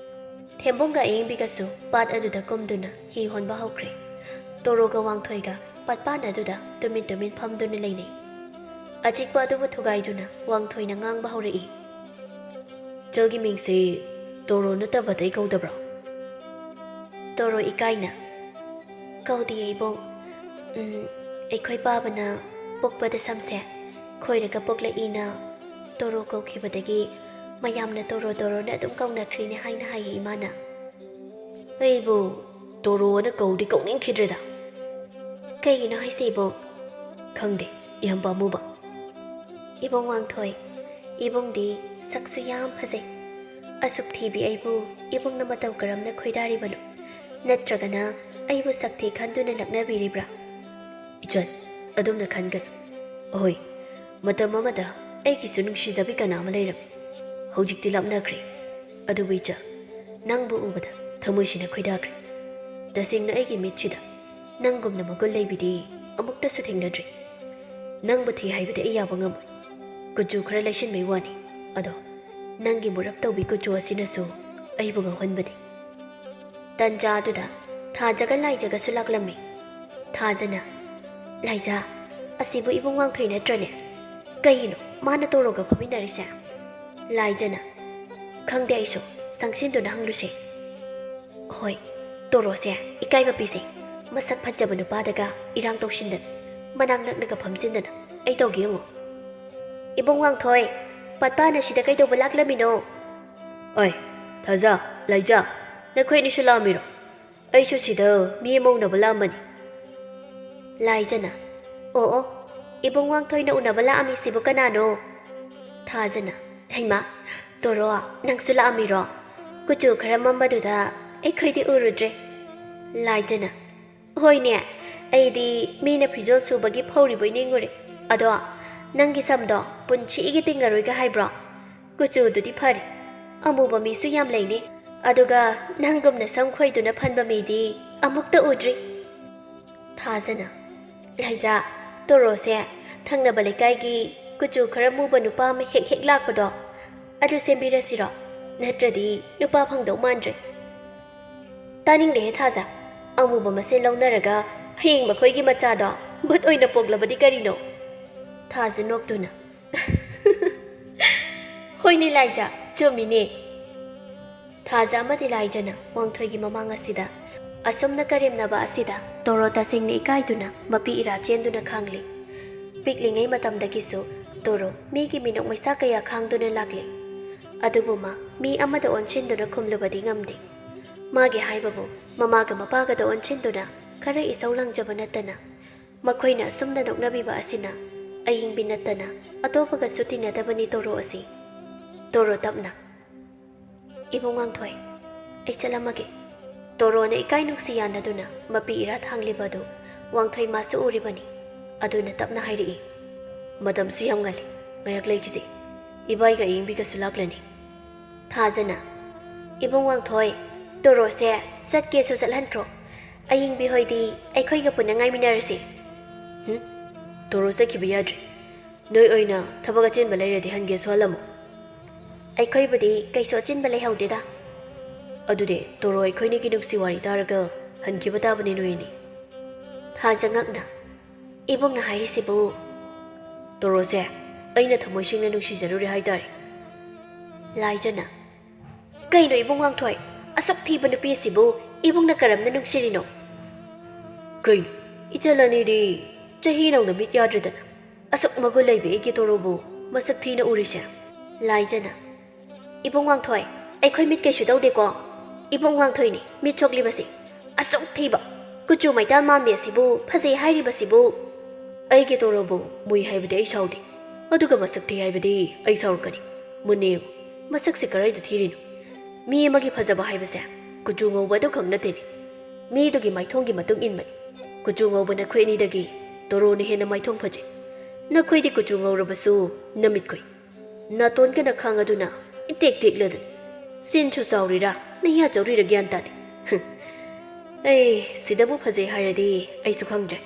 ꯊꯦꯝꯕꯨꯡꯒ ꯑꯌꯤꯡꯕꯤꯒꯁꯨ ꯄꯥꯠ ꯑꯗꯨꯗ ꯀꯨꯝꯗꯨꯅ ꯍꯤ ꯍꯣꯟꯕ ꯍꯧꯈ꯭ꯔꯦ꯫ ꯇꯣꯔꯣꯒ ꯋꯥꯡꯊꯣꯏꯒ ꯄꯥꯠꯄꯥꯟ ꯑꯗꯨꯗ ꯇꯨꯃꯤꯟ ꯇꯨꯃꯤꯟ ꯐꯝꯗꯨꯅ ꯂꯩꯅꯩ꯫ ꯑꯆꯤꯛꯄ ꯑꯗꯨꯕꯨ ꯊꯨꯒꯥꯏꯗꯨꯅ ꯋꯥꯡꯊꯣꯏꯅ ꯉꯥꯡꯕ ꯍꯧꯔꯛꯏ꯫ "ꯏꯆꯜꯒꯤ ꯃꯤꯡꯁꯦ ꯇꯣꯔꯣ ꯅꯠꯇꯕ ꯑꯇꯩ ꯀꯧꯗꯕ꯭ꯔꯣ?" ꯇꯣꯔꯣ ꯏꯀꯥꯏꯅ, "ꯀꯧꯗꯤꯌꯦ ꯏꯕꯨꯡ꯫ ꯎꯝ, ꯑꯩꯈꯣꯏ ꯄꯥꯕꯅ ꯄꯣꯛꯄꯗ ꯁꯝꯁꯦ ꯈꯣꯏꯔꯒ ꯄꯣꯛꯂꯛꯏꯅ ꯇꯣꯔꯣ ꯀꯧꯈꯤꯕꯗꯒꯤ ꯃꯌꯥꯝꯅ ꯇꯣꯔꯣ ꯇꯣꯔꯣꯅ ꯑꯗꯨꯝ ꯀꯧꯅꯈ꯭ꯔꯤꯅꯦ ꯍꯥꯏꯅ ꯍꯥꯏꯌꯦ ꯏꯃꯥꯅ꯫" ꯑꯩꯕꯨ ꯇꯣꯔꯣꯅ ꯀꯧꯗꯤ ꯀꯧꯅꯤꯡꯈꯤꯗ꯭ꯔꯦꯗ꯫ "ꯀꯩꯒꯤꯅꯣ ꯍꯥꯏꯁꯦ ꯏꯕꯨꯡ?" "ꯈꯪꯗꯦ, ꯌꯥꯝ ꯄꯥꯝꯃꯨꯕ꯫" "ꯏꯕꯨꯡ ꯋꯥꯡꯊꯣꯏ, ꯏꯕꯨꯡꯗꯤ ꯁꯛꯁꯨ ꯌꯥꯝ ꯐꯖꯩ꯫ ꯑꯁꯨꯛ ꯊꯤꯕꯤ ꯑꯩꯕꯨ ꯏꯕꯨꯡꯅ ꯃꯇꯧ ꯀꯔꯝꯅ ꯈꯣꯏꯗꯥꯔꯤꯕꯅꯣ? ꯅꯠꯇ꯭ꯔꯒꯅ ꯑꯩꯕꯨ ꯁꯛ ꯊꯤ ꯈꯟꯗꯨꯅ ꯂꯛꯅꯕꯤꯔꯤꯕ꯭ꯔꯥ?" "ꯏꯆꯟ, ꯑꯗꯨꯝꯅ ꯈꯟꯒꯅꯨ꯫ ꯑꯍꯣꯏ, ꯃꯇꯝ ꯑꯃꯗ ꯑꯩꯒꯤꯁꯨ ꯅꯨꯡꯁꯤꯖꯕꯤ ꯀꯅꯥ ꯑꯃ ꯂꯩꯔꯝꯃꯤ꯫ ꯍꯧꯖꯤꯛꯇꯤ ꯂꯥꯞꯅꯈ꯭ꯔꯦ꯫ ꯑꯗꯨꯕꯨ ꯏꯆꯟ, ꯅꯪꯕꯨ ꯎꯕꯗ ꯊꯃꯣꯏꯁꯤꯅ ꯈꯣꯏꯗꯥꯈ꯭ꯔꯦ꯫ ꯇꯁꯦꯡꯅ ꯑꯩꯒꯤ ꯃꯤꯠꯁꯤꯗ ꯅꯪꯒꯨꯝꯅ ꯃꯒꯨꯟ ꯂꯩꯕꯤꯗꯤ ꯑꯃꯨꯛꯇꯁꯨ ꯊꯦꯡꯅꯗ꯭ꯔꯤ꯫ ꯅꯪꯕꯨ ꯊꯤ ꯍꯥꯏꯕꯗꯤ ꯑꯩ ꯌꯥꯕ ꯉꯝꯃꯣꯏ꯫ ꯀꯨꯆꯨ ꯈꯔ ꯂꯩꯁꯤꯟꯕꯩ ꯋꯥꯅꯤ, ꯑꯗꯣ ꯅꯪꯒꯤ ꯃꯨꯔꯞ ꯇꯧꯕꯤ ꯀꯨꯆꯨ ꯑꯁꯤꯅꯁꯨ ꯑꯩꯕꯨ ꯉꯥꯎꯍꯟꯕꯅꯤ꯫ ꯇꯟꯖꯥ ꯑꯗꯨꯗ ꯊꯥꯖꯒ ꯂꯥꯏꯖꯒꯁꯨ ꯂꯥꯛꯂꯝꯃꯤ꯫ ꯊꯥꯖꯅ, "ꯂꯥꯏꯖ, ꯑꯁꯤꯕꯨ ꯏꯕꯨꯡ ꯋꯥꯡꯊꯣꯏ ꯅꯠꯇ꯭ꯔꯅꯦ? ꯀꯩꯅꯣ ꯃꯥꯅ ꯇꯣꯔꯣꯒ ꯐꯝꯃꯤꯟꯅꯔꯤꯁꯦ?" ꯂꯥꯏꯖꯅ, "ꯈꯪꯗꯦ, ꯑꯩꯁꯨ ꯆꯪꯁꯤꯟꯗꯨꯅ ꯍꯪꯂꯨꯁꯦ꯫" ꯍꯣꯏ, ꯇꯣꯔꯣꯁꯦ ꯏꯀꯥꯏꯕ ꯄꯤꯁꯦ꯫ ꯃꯁꯛ ꯐꯖꯕ ꯅꯨꯄꯥꯗꯒ ꯏꯔꯥꯡ ꯇꯧꯁꯤꯟꯗꯅ, ꯃꯅꯥꯛ ꯅꯛꯅꯒ ꯐꯝꯖꯤꯟꯗꯅ ꯑꯩ ꯇꯧꯒꯦ ꯌꯦꯡꯉꯣ꯫ "ꯏꯕꯨꯡ ꯋꯥꯡꯊꯣꯏ, ꯄꯥꯠꯄꯥꯅ ꯁꯤꯗ ꯀꯩꯗꯧꯕ ꯂꯥꯛꯂꯝꯃꯤꯅꯣ?" "ꯑꯩ, ꯊꯥꯖ, ꯂꯥꯏꯖ, ꯅꯈꯣꯏ ꯑꯅꯤꯁꯨ ꯂꯥꯛꯑꯝꯃꯤꯔꯣ? ꯑꯩꯁꯨ ꯁꯤꯗ ꯃꯤ ꯑꯃ ꯎꯅꯕ ꯂꯥꯛꯑꯝꯕꯅꯤ꯫" ꯂꯥꯏꯖꯅ, "ꯑꯣ ꯑꯣ, ꯏꯕꯨꯡ ꯋꯥꯡꯊꯣꯏꯅ ꯎꯅꯕ ꯂꯥꯛꯑꯝꯃꯤꯁꯤꯕꯨ ꯀꯅꯥꯅꯣ?" ꯊꯥꯖꯅ, "ꯍꯩꯃꯥ, ꯇꯣꯔꯣ, ꯅꯪꯁꯨ ꯂꯥꯛꯑꯝꯃꯤꯔꯣ? ꯀꯨꯆꯨ ꯈꯔ ꯃꯝꯕꯗꯨꯗ ꯑꯩꯈꯣꯏꯗꯤ ꯎꯔꯨꯗ꯭ꯔꯦ꯫" ꯂꯥꯏꯖꯅ, "ꯍꯣꯏꯅꯦ, ꯑꯩꯗꯤ ꯃꯤꯅ ꯐꯤꯖꯣꯜ ꯁꯨꯕꯒꯤ ꯐꯧꯔꯤꯕꯣꯏ ꯅꯤꯡꯉꯨꯔꯦ꯫ ꯑꯗꯣ ꯅꯪꯒꯤ ꯁꯝꯗꯣ ꯄꯨꯟꯁꯤꯒꯤ ꯇꯤꯡꯉꯔꯣꯏꯒ ꯍꯥꯏꯕ꯭ꯔꯣ? ꯀꯨꯆꯨꯗꯨꯗꯤ ꯐꯔꯦ, ꯑꯃꯨꯕ ꯃꯤꯁꯨ ꯌꯥꯝ ꯂꯩꯅꯦ꯫ ꯑꯗꯨꯒ ꯅꯪꯒꯨꯝꯅ ꯁꯝ ꯈꯣꯏꯗꯨꯅ ꯐꯟꯕ ꯃꯤꯗꯤ ꯑꯃꯨꯛꯇ ꯎꯗ꯭ꯔꯤ꯫" ꯊꯥꯖꯅ, "ꯂꯥꯏꯖ, ꯇꯣꯔꯣꯁꯦ ꯊꯪꯅꯕ ꯂꯩꯀꯥꯏꯒꯤ ꯀꯨꯆꯨ ꯈꯔ ꯃꯨꯕ ꯅꯨꯄꯥ ꯑꯃ ꯍꯦꯛ ꯍꯦꯛ ꯂꯥꯛꯄꯗꯣ, ꯑꯗꯨ ꯁꯦꯝꯕꯤꯔꯁꯤꯔꯣ? ꯅꯠꯇ꯭ꯔꯗꯤ ꯅꯨꯄꯥ ꯐꯪꯗꯧ ꯃꯥꯟꯗ꯭ꯔꯦ꯫" "ꯇꯥꯅꯤꯡꯗꯦꯍꯦ ꯊꯥꯖ, ꯑꯃꯨꯕ ꯃꯁꯦꯟ ꯂꯧꯅꯔꯒ ꯍꯌꯦꯡ ꯃꯈꯣꯏꯒꯤ ꯃꯆꯥꯗꯣ ꯚꯨꯠ ꯑꯣꯏꯅ ꯄꯣꯛꯂꯕꯗꯤ ꯀꯔꯤꯅꯣ?" ꯊꯥꯖ ꯅꯣꯛꯇꯨꯅ, "ꯍꯣꯏꯅꯦ ꯂꯥꯏꯖ, ꯆꯨꯝꯃꯤꯅꯦ꯫" ꯊꯥꯖ ꯑꯃꯗꯤ ꯂꯥꯏꯖꯅ ꯋꯥꯡꯊꯣꯏꯒꯤ ꯃꯃꯥꯡ ꯑꯁꯤꯗ ꯑꯁꯨꯝꯅ ꯀꯔꯦꯝꯅꯕ ꯑꯁꯤꯗ ꯇꯣꯔꯣ ꯇꯁꯦꯡꯅ ꯏꯀꯥꯏꯗꯨꯅ ꯃꯄꯤ ꯏꯔꯥ ꯆꯦꯟꯗꯨꯅ ꯈꯥꯡꯂꯤ꯫ ꯄꯤꯛꯂꯤꯉꯩ ꯃꯇꯝꯗꯒꯤꯁꯨ ꯇꯣꯔꯣ ꯃꯤꯒꯤ ꯃꯤꯅꯣꯛ ꯃꯩꯁꯥ ꯀꯌꯥ ꯈꯥꯡꯗꯨꯅ ꯂꯥꯛꯂꯤ꯫ ꯑꯗꯨꯕꯨ ꯃꯥ ꯃꯤ ꯑꯃꯗ ꯑꯣꯟꯁꯤꯟꯗꯨꯅ ꯈꯨꯝꯂꯨꯕꯗꯤ ꯉꯝꯗꯦ꯫ ꯃꯥꯒꯤ ꯍꯥꯏꯕꯕꯨ ꯃꯃꯥꯒ ꯃꯄꯥꯒꯗ ꯑꯣꯟꯁꯤꯟꯗꯨꯅ ꯈꯔ ꯏꯁꯧ ꯂꯥꯡꯖꯕ ꯅꯠꯇꯅ, ꯃꯈꯣꯏꯅ ꯑꯁꯨꯝꯅ ꯅꯣꯛꯅꯕꯤꯕ ꯑꯁꯤꯅ ꯑꯌꯤꯡꯕꯤ ꯅꯠꯇꯅ ꯑꯇꯣꯞꯄꯒꯁꯨ ꯇꯤꯟꯅꯗꯕꯅꯤ ꯇꯣꯔꯣ ꯑꯁꯤ꯫ ꯇꯣꯔꯣ ꯇꯞꯅ, "ꯏꯕꯨꯡ ꯋꯥꯡꯊꯣꯏ, ꯑꯩ ꯆꯠꯂꯝꯃꯒꯦ꯫" ꯇꯣꯔꯣꯅ ꯏꯀꯥꯏ ꯅꯨꯡꯁꯤ ꯌꯥꯅꯗꯨꯅ ꯃꯄꯤ ꯏꯔꯥ ꯊꯥꯡꯂꯤꯕ ꯑꯗꯨ ꯋꯥꯡꯊꯣꯏ ꯃꯥꯁꯨ ꯎꯔꯤꯕꯅꯤ꯫ ꯑꯗꯨꯅ ꯇꯞꯅ ꯍꯥꯏꯔꯛꯏ, "ꯃꯇꯝꯁꯨ ꯌꯥꯝ ꯉꯜꯂꯤ, ꯉꯥꯏꯍꯥꯛ ꯂꯩꯈꯤꯁꯤ꯫ ꯏꯕꯥꯏꯒ ꯑꯌꯤꯡꯕꯤꯒꯁꯨ ꯂꯥꯛꯂꯅꯤ꯫" ꯊꯥꯖꯅ, "ꯏꯕꯨꯡ ꯋꯥꯡꯊꯣꯏ, ꯇꯣꯔꯣꯁꯦ ꯆꯠꯀꯦꯁꯨ ꯆꯠꯍꯟꯈ꯭ꯔꯣ꯫ ꯑꯌꯤꯡꯕꯤ ꯍꯣꯏꯗꯤ ꯑꯩꯈꯣꯏꯒ ꯄꯨꯟꯅ ꯉꯥꯏꯃꯤꯟꯅꯔꯁꯤ꯫ ꯍꯨꯝ? ꯇꯣꯔꯣ ꯆꯠꯈꯤꯕ ꯌꯥꯗ꯭ꯔꯤ꯫ ꯅꯣꯏ ꯑꯣꯏꯅ ꯊꯕꯛ ꯑꯆꯤꯟꯕ ꯂꯩꯔꯗꯤ ꯍꯟꯒꯦꯁꯨ ꯍꯜꯂꯝꯃꯣ꯫ ꯑꯩꯈꯣꯏꯕꯨꯗꯤ ꯀꯩꯁꯨ ꯑꯆꯤꯟꯕ ꯂꯩꯍꯧꯗꯦꯗ꯫ ꯑꯗꯨꯗꯤ ꯇꯣꯔꯣ ꯑꯩꯈꯣꯏꯅꯤꯒꯤ ꯅꯨꯡꯁꯤ ꯋꯥꯔꯤ ꯇꯥꯔꯒ ꯍꯟꯈꯤꯕ ꯇꯥꯕꯅꯤ ꯅꯣꯏ ꯑꯅꯤ꯫ ꯊꯥꯖ ꯉꯛꯅ, "ꯏꯕꯨꯡꯅ ꯍꯥꯏꯔꯤꯁꯤꯕꯨ?" "ꯇꯣꯔꯣꯁꯦ ꯑꯩꯅ ꯊꯃꯣꯏ ꯁꯦꯡꯅ ꯅꯨꯡꯁꯤꯖꯔꯨꯔꯦ ꯍꯥꯏꯇꯥꯔꯦ꯫" ꯂꯥꯏꯖꯅ, "ꯀꯩꯅꯣ ꯏꯕꯨꯡ ꯋꯥꯡꯊꯣꯏ, ꯑꯁꯨꯛ ꯊꯤꯕ ꯅꯨꯄꯤ ꯑꯁꯤꯕꯨ ꯏꯕꯨꯡꯅ ꯀꯔꯝꯅ ꯅꯨꯡꯁꯤꯔꯤꯅꯣ?" "ꯀꯩꯅꯣ, ꯏꯆꯜ ꯑꯅꯤꯗꯤ ꯆꯍꯤ ꯅꯧꯅ ꯃꯤꯠ ꯌꯥꯗ꯭ꯔꯗꯅ ꯑꯁꯨꯛ ꯃꯒꯨꯟ ꯂꯩꯕ ꯑꯩꯒꯤ ꯇꯣꯔꯣꯕꯨ ꯃꯁꯛ ꯊꯤꯅ ꯎꯔꯤꯁꯦ?" ꯂꯥꯏꯖꯅ, "ꯏꯕꯨꯡ ꯋꯥꯡꯊꯣꯏ, ꯑꯩꯈꯣꯏ ꯃꯤꯠ ꯀꯩꯁꯨ ꯇꯧꯗꯦꯀꯣ꯫ ꯏꯕꯨꯡ ꯋꯥꯡꯊꯣꯏꯅꯤ ꯃꯤꯠ ꯁꯣꯛꯂꯤꯕꯁꯤ꯫ ꯑꯁꯨꯛ ꯊꯤꯕ, ꯀꯨꯆꯨ ꯃꯩꯇꯥꯜ ꯃꯥꯟꯕꯤ ꯑꯁꯤꯕꯨ ꯐꯖꯩ ꯍꯥꯏꯔꯤꯕꯁꯤꯕꯨ?" "ꯑꯩꯒꯤ ꯇꯣꯔꯣꯕꯨ ꯃꯨꯏ ꯍꯥꯏꯕꯗꯤ ꯑꯩ ꯁꯥꯎꯗꯦ, ꯑꯗꯨꯒ ꯃꯁꯛ ꯊꯤ ꯍꯥꯏꯕꯗꯤ ꯑꯩ ꯁꯥꯎꯔꯛꯀꯅꯤ꯫ ꯃꯨꯟꯅ ꯌꯦꯡꯉꯨ, ꯃꯁꯛꯁꯦ ꯀꯗꯥꯏꯗ ꯊꯤꯔꯤꯅꯣ? ꯃꯤ ꯑꯃꯒꯤ ꯐꯖꯕ ꯍꯥꯏꯕꯁꯦ ꯀꯨꯆꯨ ꯉꯧꯕ ꯑꯗꯨꯈꯛ ꯅꯠꯇꯦꯅꯦ꯫ ꯃꯤꯗꯨꯒꯤ ꯃꯥꯏꯊꯣꯡꯒꯤ ꯃꯇꯨꯡ ꯏꯟꯕꯅꯤ꯫ ꯀꯨꯆꯨ ꯉꯧꯕ ꯅꯈꯣꯏ ꯑꯅꯤꯗꯒꯤ ꯇꯣꯔꯣꯅ ꯍꯦꯟꯅ ꯃꯥꯏꯊꯣꯡ ꯐꯖꯩ꯫ ꯅꯈꯣꯏꯗꯤ ꯀꯨꯆꯨ ꯉꯧꯔꯕꯁꯨ ꯅꯃꯤꯠ ꯈꯨꯏ꯫ ꯅꯥꯇꯣꯟꯒ ꯅꯈꯥꯡ ꯑꯗꯨꯅ ꯏꯇꯦꯛ ꯇꯦꯛꯂꯗꯅ꯫ ꯆꯤꯟꯁꯨ ꯆꯥꯎꯔꯤꯔꯥ, ꯅꯌꯥ ꯆꯧꯔꯤꯔꯥ ꯒ꯭ꯌꯥꯟ ꯇꯥꯗꯦ꯫ ꯍꯨꯝ꯫ ꯑꯩ ꯁꯤꯗꯕꯨ ꯐꯖꯩ ꯍꯥꯏꯔꯗꯤ ꯑꯩꯁꯨ ꯈꯪꯗ꯭ꯔꯦ꯫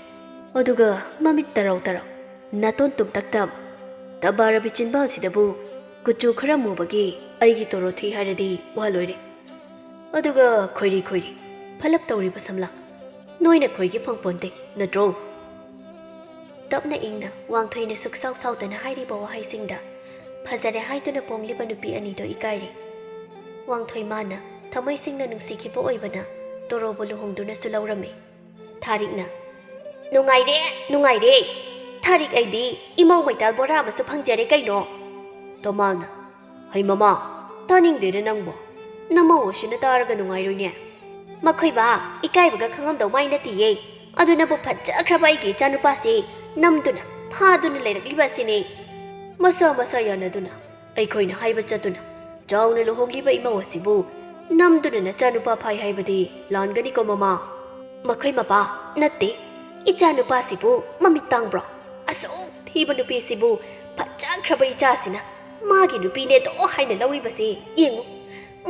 ꯑꯗꯨꯒ ꯃꯃꯤꯠ ꯇꯔꯥꯎ ꯇꯔꯥꯎ, ꯅꯥꯇꯣꯟ ꯇꯨꯝꯇꯛ ꯇꯥꯕ, ꯇꯕꯥ ꯔꯕꯤ ꯆꯤꯟꯕꯥꯜꯁꯤꯗꯕꯨ ꯀꯨꯆꯨ ꯈꯔ ꯃꯨꯕꯒꯤ ꯑꯩꯒꯤ ꯇꯣꯔꯣ ꯊꯤ ꯍꯥꯏꯔꯗꯤ ꯋꯥ ꯂꯣꯏꯔꯦ꯫ ꯑꯗꯨꯒ ꯈꯣꯏꯔꯤ ꯈꯣꯏꯔꯤ ꯐꯂꯞ ꯇꯧꯔꯤꯕ ꯁꯝꯂꯥꯡ꯫ ꯅꯣꯏꯅ ꯈꯣꯏꯒꯤ ꯐꯪꯄꯣꯟꯇꯦ, ꯅꯠꯇ꯭ꯔꯣ?" ꯇꯞꯅ ꯏꯪꯅ ꯋꯥꯡꯊꯣꯏꯅ ꯁꯨꯛꯁꯥꯎ ꯁꯥꯎꯗꯅ ꯍꯥꯏꯔꯤꯕ ꯋꯥꯍꯩꯁꯤꯡꯗ ꯐꯖꯔꯦ ꯍꯥꯏꯗꯨꯅ ꯄꯣꯡꯂꯤꯕ ꯅꯨꯄꯤ ꯑꯅꯤꯗꯣ ꯏꯀꯥꯏꯔꯦ꯫ ꯋꯥꯡꯊꯣꯏ ꯃꯥꯅ ꯊꯃꯣꯏ ꯁꯦꯡꯅ ꯅꯨꯡꯁꯤꯈꯤꯕ ꯑꯣꯏꯕꯅ ꯇꯣꯔꯣꯕꯨ ꯂꯨꯍꯣꯡꯗꯨꯅꯁꯨ ꯂꯧꯔꯝꯃꯤ꯫ ꯊꯥꯔꯤꯛꯅ, "ꯅꯨꯡꯉꯥꯏꯔꯦ, ꯅꯨꯡꯉꯥꯏꯔꯦ꯫ ꯊꯥꯔꯤꯛ ꯑꯩꯗꯤ ꯏꯃꯧ ꯃꯩꯇꯥꯜ ꯕꯣꯔꯥ ꯑꯃꯁꯨ ꯐꯪꯖꯔꯦ ꯀꯩꯅꯣ?" ꯇꯣꯃꯥꯜꯅ, "ꯍꯩ ꯃꯃꯥ, ꯇꯥꯅꯤꯡꯗꯦꯗ ꯅꯪꯕꯣ꯫ ꯅꯃꯧ ꯑꯁꯤꯅ ꯇꯥꯔꯒ ꯅꯨꯡꯉꯥꯏꯔꯣꯏꯅꯦ꯫" "ꯃꯈꯣꯏꯕꯥ, ꯏꯀꯥꯏꯕꯒ ꯈꯪꯉꯝꯗꯧ ꯃꯥꯏ ꯅꯠꯇꯤꯌꯦ꯫ ꯑꯗꯨꯅꯕꯨ ꯐꯖꯈ꯭ꯔꯕ ꯑꯩꯒꯤ ꯏꯆꯥꯅꯨꯄꯥꯁꯤ ꯅꯝꯗꯨꯅ ꯐꯥꯗꯨꯅ ꯂꯩꯔꯛꯂꯤꯕ ꯑꯁꯤꯅꯤ꯫ ꯃꯁꯥ ꯃꯁꯥ ꯌꯥꯅꯗꯨꯅ ꯑꯩꯈꯣꯏꯅ ꯍꯥꯏꯕ ꯆꯠꯇꯨꯅ ꯆꯥꯎꯅ ꯂꯨꯍꯣꯡꯂꯤꯕ ꯏꯃꯧ ꯑꯁꯤꯕꯨ ꯅꯝꯗꯨꯅ ꯅꯆꯥꯅꯨꯄꯥ ꯐꯥꯏ ꯍꯥꯏꯕꯗꯤ ꯂꯥꯟꯒꯅꯤꯀꯣ ꯃꯃꯥ?" "ꯃꯈꯣꯏ ꯃꯄꯥ ꯅꯠꯇꯦ, ꯏꯆꯥꯅꯨꯄꯥꯁꯤꯕꯨ ꯃꯃꯤꯠ ꯇꯥꯡꯕ꯭ꯔꯣ? ꯑꯁꯨꯛ ꯊꯤꯕ ꯅꯨꯄꯤꯁꯤꯕꯨ ꯐꯖꯈ꯭ꯔꯕ ꯏꯆꯥꯁꯤꯅ ꯃꯥꯒꯤ ꯅꯨꯄꯤꯅꯦꯗꯣ ꯍꯥꯏꯅ ꯂꯧꯔꯤꯕꯁꯤ ꯌꯦꯡꯉꯨ꯫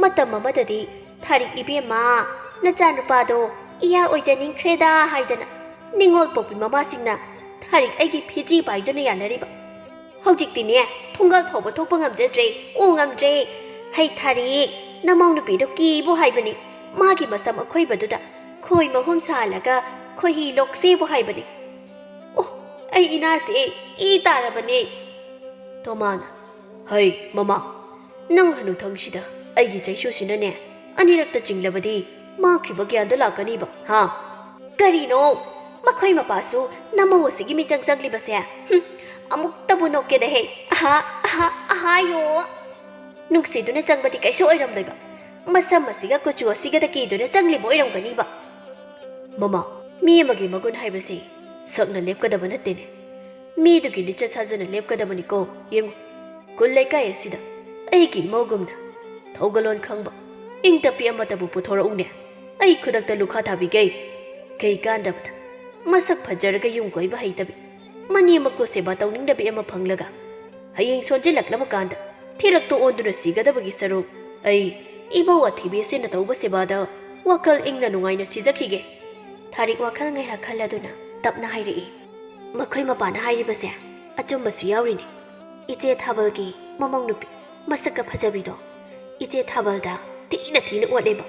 ꯃꯇꯝ ꯑꯃꯗꯗꯤ "ꯊꯥꯔꯤꯛ ꯏꯕꯦꯝꯃ, ꯅꯆꯥꯅꯨꯄꯥꯗꯣ ꯏꯌꯥ ꯑꯣꯏꯖꯅꯤꯡꯈ꯭ꯔꯦꯗ" ꯍꯥꯏꯗꯅ ꯅꯤꯡꯉꯣꯜ ꯄꯣꯛꯄꯤ ꯃꯃꯥꯁꯤꯡꯅ ꯊꯥꯔꯤꯛ ꯑꯩꯒꯤ ꯐꯤꯖꯤ ꯄꯥꯏꯗꯨꯅ ꯌꯥꯅꯔꯤꯕ꯫ ꯍꯧꯖꯤꯛꯇꯤꯅꯦ, ꯊꯣꯡꯒꯥꯜ ꯐꯥꯎꯕ ꯊꯣꯛꯄ ꯉꯝꯖꯗ꯭ꯔꯦ, ꯎ ꯉꯝꯗ꯭ꯔꯦ꯫ "ꯍꯩ ꯊꯥꯔꯤꯛ, ꯅꯃꯧ ꯅꯨꯄꯤꯗꯣ ꯀꯤꯕꯨ ꯍꯥꯏꯕꯅꯤ, ꯃꯥꯒꯤ ꯃꯁꯝ ꯑꯈꯣꯏꯕꯗꯨꯗ ꯈꯣꯏ ꯃꯍꯨꯝ ꯁꯥꯍꯜꯂꯒ ꯈꯣꯏꯍꯤ ꯂꯣꯛꯁꯦꯕꯨ ꯍꯥꯏꯕꯅꯤ"꯫ ꯑꯣ, ꯑꯩ ꯏꯅꯥꯁꯦ ꯏ ꯇꯥꯔꯕꯅꯦ꯫ ꯇꯣꯃꯥꯅ, "ꯍꯩ ꯃꯃꯥ, ꯅꯪ ꯍꯅꯨꯊꯪꯁꯤꯗ ꯑꯩꯒꯤ ꯆꯩꯁꯨꯁꯤꯅꯅꯦ ꯑꯅꯤꯔꯛꯇ ꯆꯤꯡꯂꯕꯗꯤ ꯃꯥꯡꯈ꯭ꯔꯤꯕ ꯒ꯭ꯌꯥꯟꯗꯣ ꯂꯥꯛꯀꯅꯤꯕ, ꯍꯥ?" "ꯀꯔꯤꯅꯣ? ꯃꯈꯣꯏ ꯃꯄꯥꯁꯨ ꯅꯃꯧ ꯑꯁꯤꯒꯤ ꯃꯤꯆꯪ ꯆꯪꯂꯤꯕꯁꯦ? ꯍꯨꯝ, ꯑꯃꯨꯛꯇꯕꯨ ꯅꯣꯛꯀꯦꯗ ꯍꯦ꯫ ꯑꯍꯥ, ꯑꯍꯥ, ꯑꯍꯥꯌꯣ꯫ ꯅꯨꯡꯁꯤꯗꯨꯅ ꯆꯪꯕꯗꯤ ꯀꯩꯁꯨ ꯑꯣꯏꯔꯝꯂꯣꯏꯕ꯫ ꯃꯁꯝ ꯑꯁꯤꯒ ꯀꯨꯆꯨ ꯑꯁꯤꯒꯗ ꯀꯤꯗꯨꯅ ꯆꯪꯂꯤꯕ ꯑꯣꯏꯔꯝꯒꯅꯤꯕ"꯫ ꯃꯃꯥ, ꯃꯤ ꯑꯃꯒꯤ ꯃꯒꯨꯟ ꯍꯥꯏꯕꯁꯤ ꯁꯛꯅ ꯂꯦꯞꯀꯗꯕ ꯅꯠꯇꯦꯅꯦ꯫ ꯃꯤꯗꯨꯒꯤ ꯂꯤꯆꯠ ꯁꯥꯖꯅ ꯂꯦꯞꯀꯗꯕꯅꯤꯀꯣ꯫ ꯌꯦꯡꯉꯨ, ꯈꯨꯜ ꯂꯩꯀꯥꯏ ꯑꯁꯤꯗ ꯑꯩꯒꯤ ꯏꯃꯧꯒꯨꯝꯅ ꯊꯧꯒꯜꯂꯣꯟ ꯈꯪꯕ, ꯏꯪ ꯇꯞꯄꯤ ꯑꯃꯠꯇꯕꯨ ꯄꯨꯊꯣꯔꯛꯎꯅꯦ꯫ ꯑꯩ ꯈꯨꯗꯛꯇ ꯂꯨꯈꯥ ꯊꯥꯕꯤꯒꯦ꯫ ꯀꯩ ꯀꯥꯟꯗꯕꯗ ꯃꯁꯛ ꯐꯖꯔꯒ ꯌꯨꯝ ꯀꯣꯏꯕ ꯍꯩꯇꯕꯤ, ꯃꯅꯦꯝ ꯃꯀꯨ ꯁꯦꯕꯥ ꯇꯧꯅꯤꯡꯗꯕꯤ ꯑꯃ ꯐꯪꯂꯒ ꯍꯌꯦꯡ ꯁꯣꯟꯖꯤꯜꯂꯛꯂꯕ ꯀꯥꯟꯗ ꯊꯤꯔꯛꯇ ꯑꯣꯟꯗꯨꯅ ꯁꯤꯒꯗꯕꯒꯤ ꯁꯔꯨꯛ, ꯑꯩ ꯏꯃꯧ ꯑꯊꯤꯕꯤ ꯑꯁꯤꯅ ꯇꯧꯕ ꯁꯦꯕꯥꯗ ꯋꯥꯈꯜ ꯏꯪꯅ ꯅꯨꯡꯉꯥꯏꯅ ꯁꯤꯖꯈꯤꯒꯦ꯫ ꯊꯥꯔꯤꯛ ꯋꯥꯈꯜ ꯉꯥꯏꯍꯥꯛ ꯈꯜꯂꯗꯨꯅ ꯇꯞꯅ ꯍꯥꯏꯔꯛꯏ, "ꯃꯈꯣꯏ ꯃꯄꯥꯅ ꯍꯥꯏꯔꯤꯕꯁꯦ ꯑꯆꯨꯝꯕꯁꯨ ꯌꯥꯎꯔꯤꯅꯦ꯫ ꯏꯆꯦ ꯊꯥꯕꯜꯒꯤ ꯃꯃꯧ ꯅꯨꯄꯤ ꯃꯁꯛꯀ ꯐꯖꯕꯤꯗꯣ ꯏꯆꯦ ꯊꯥꯕꯜꯗ ꯊꯤꯅ ꯊꯤꯅ ꯑꯣꯠꯂꯦꯕ꯫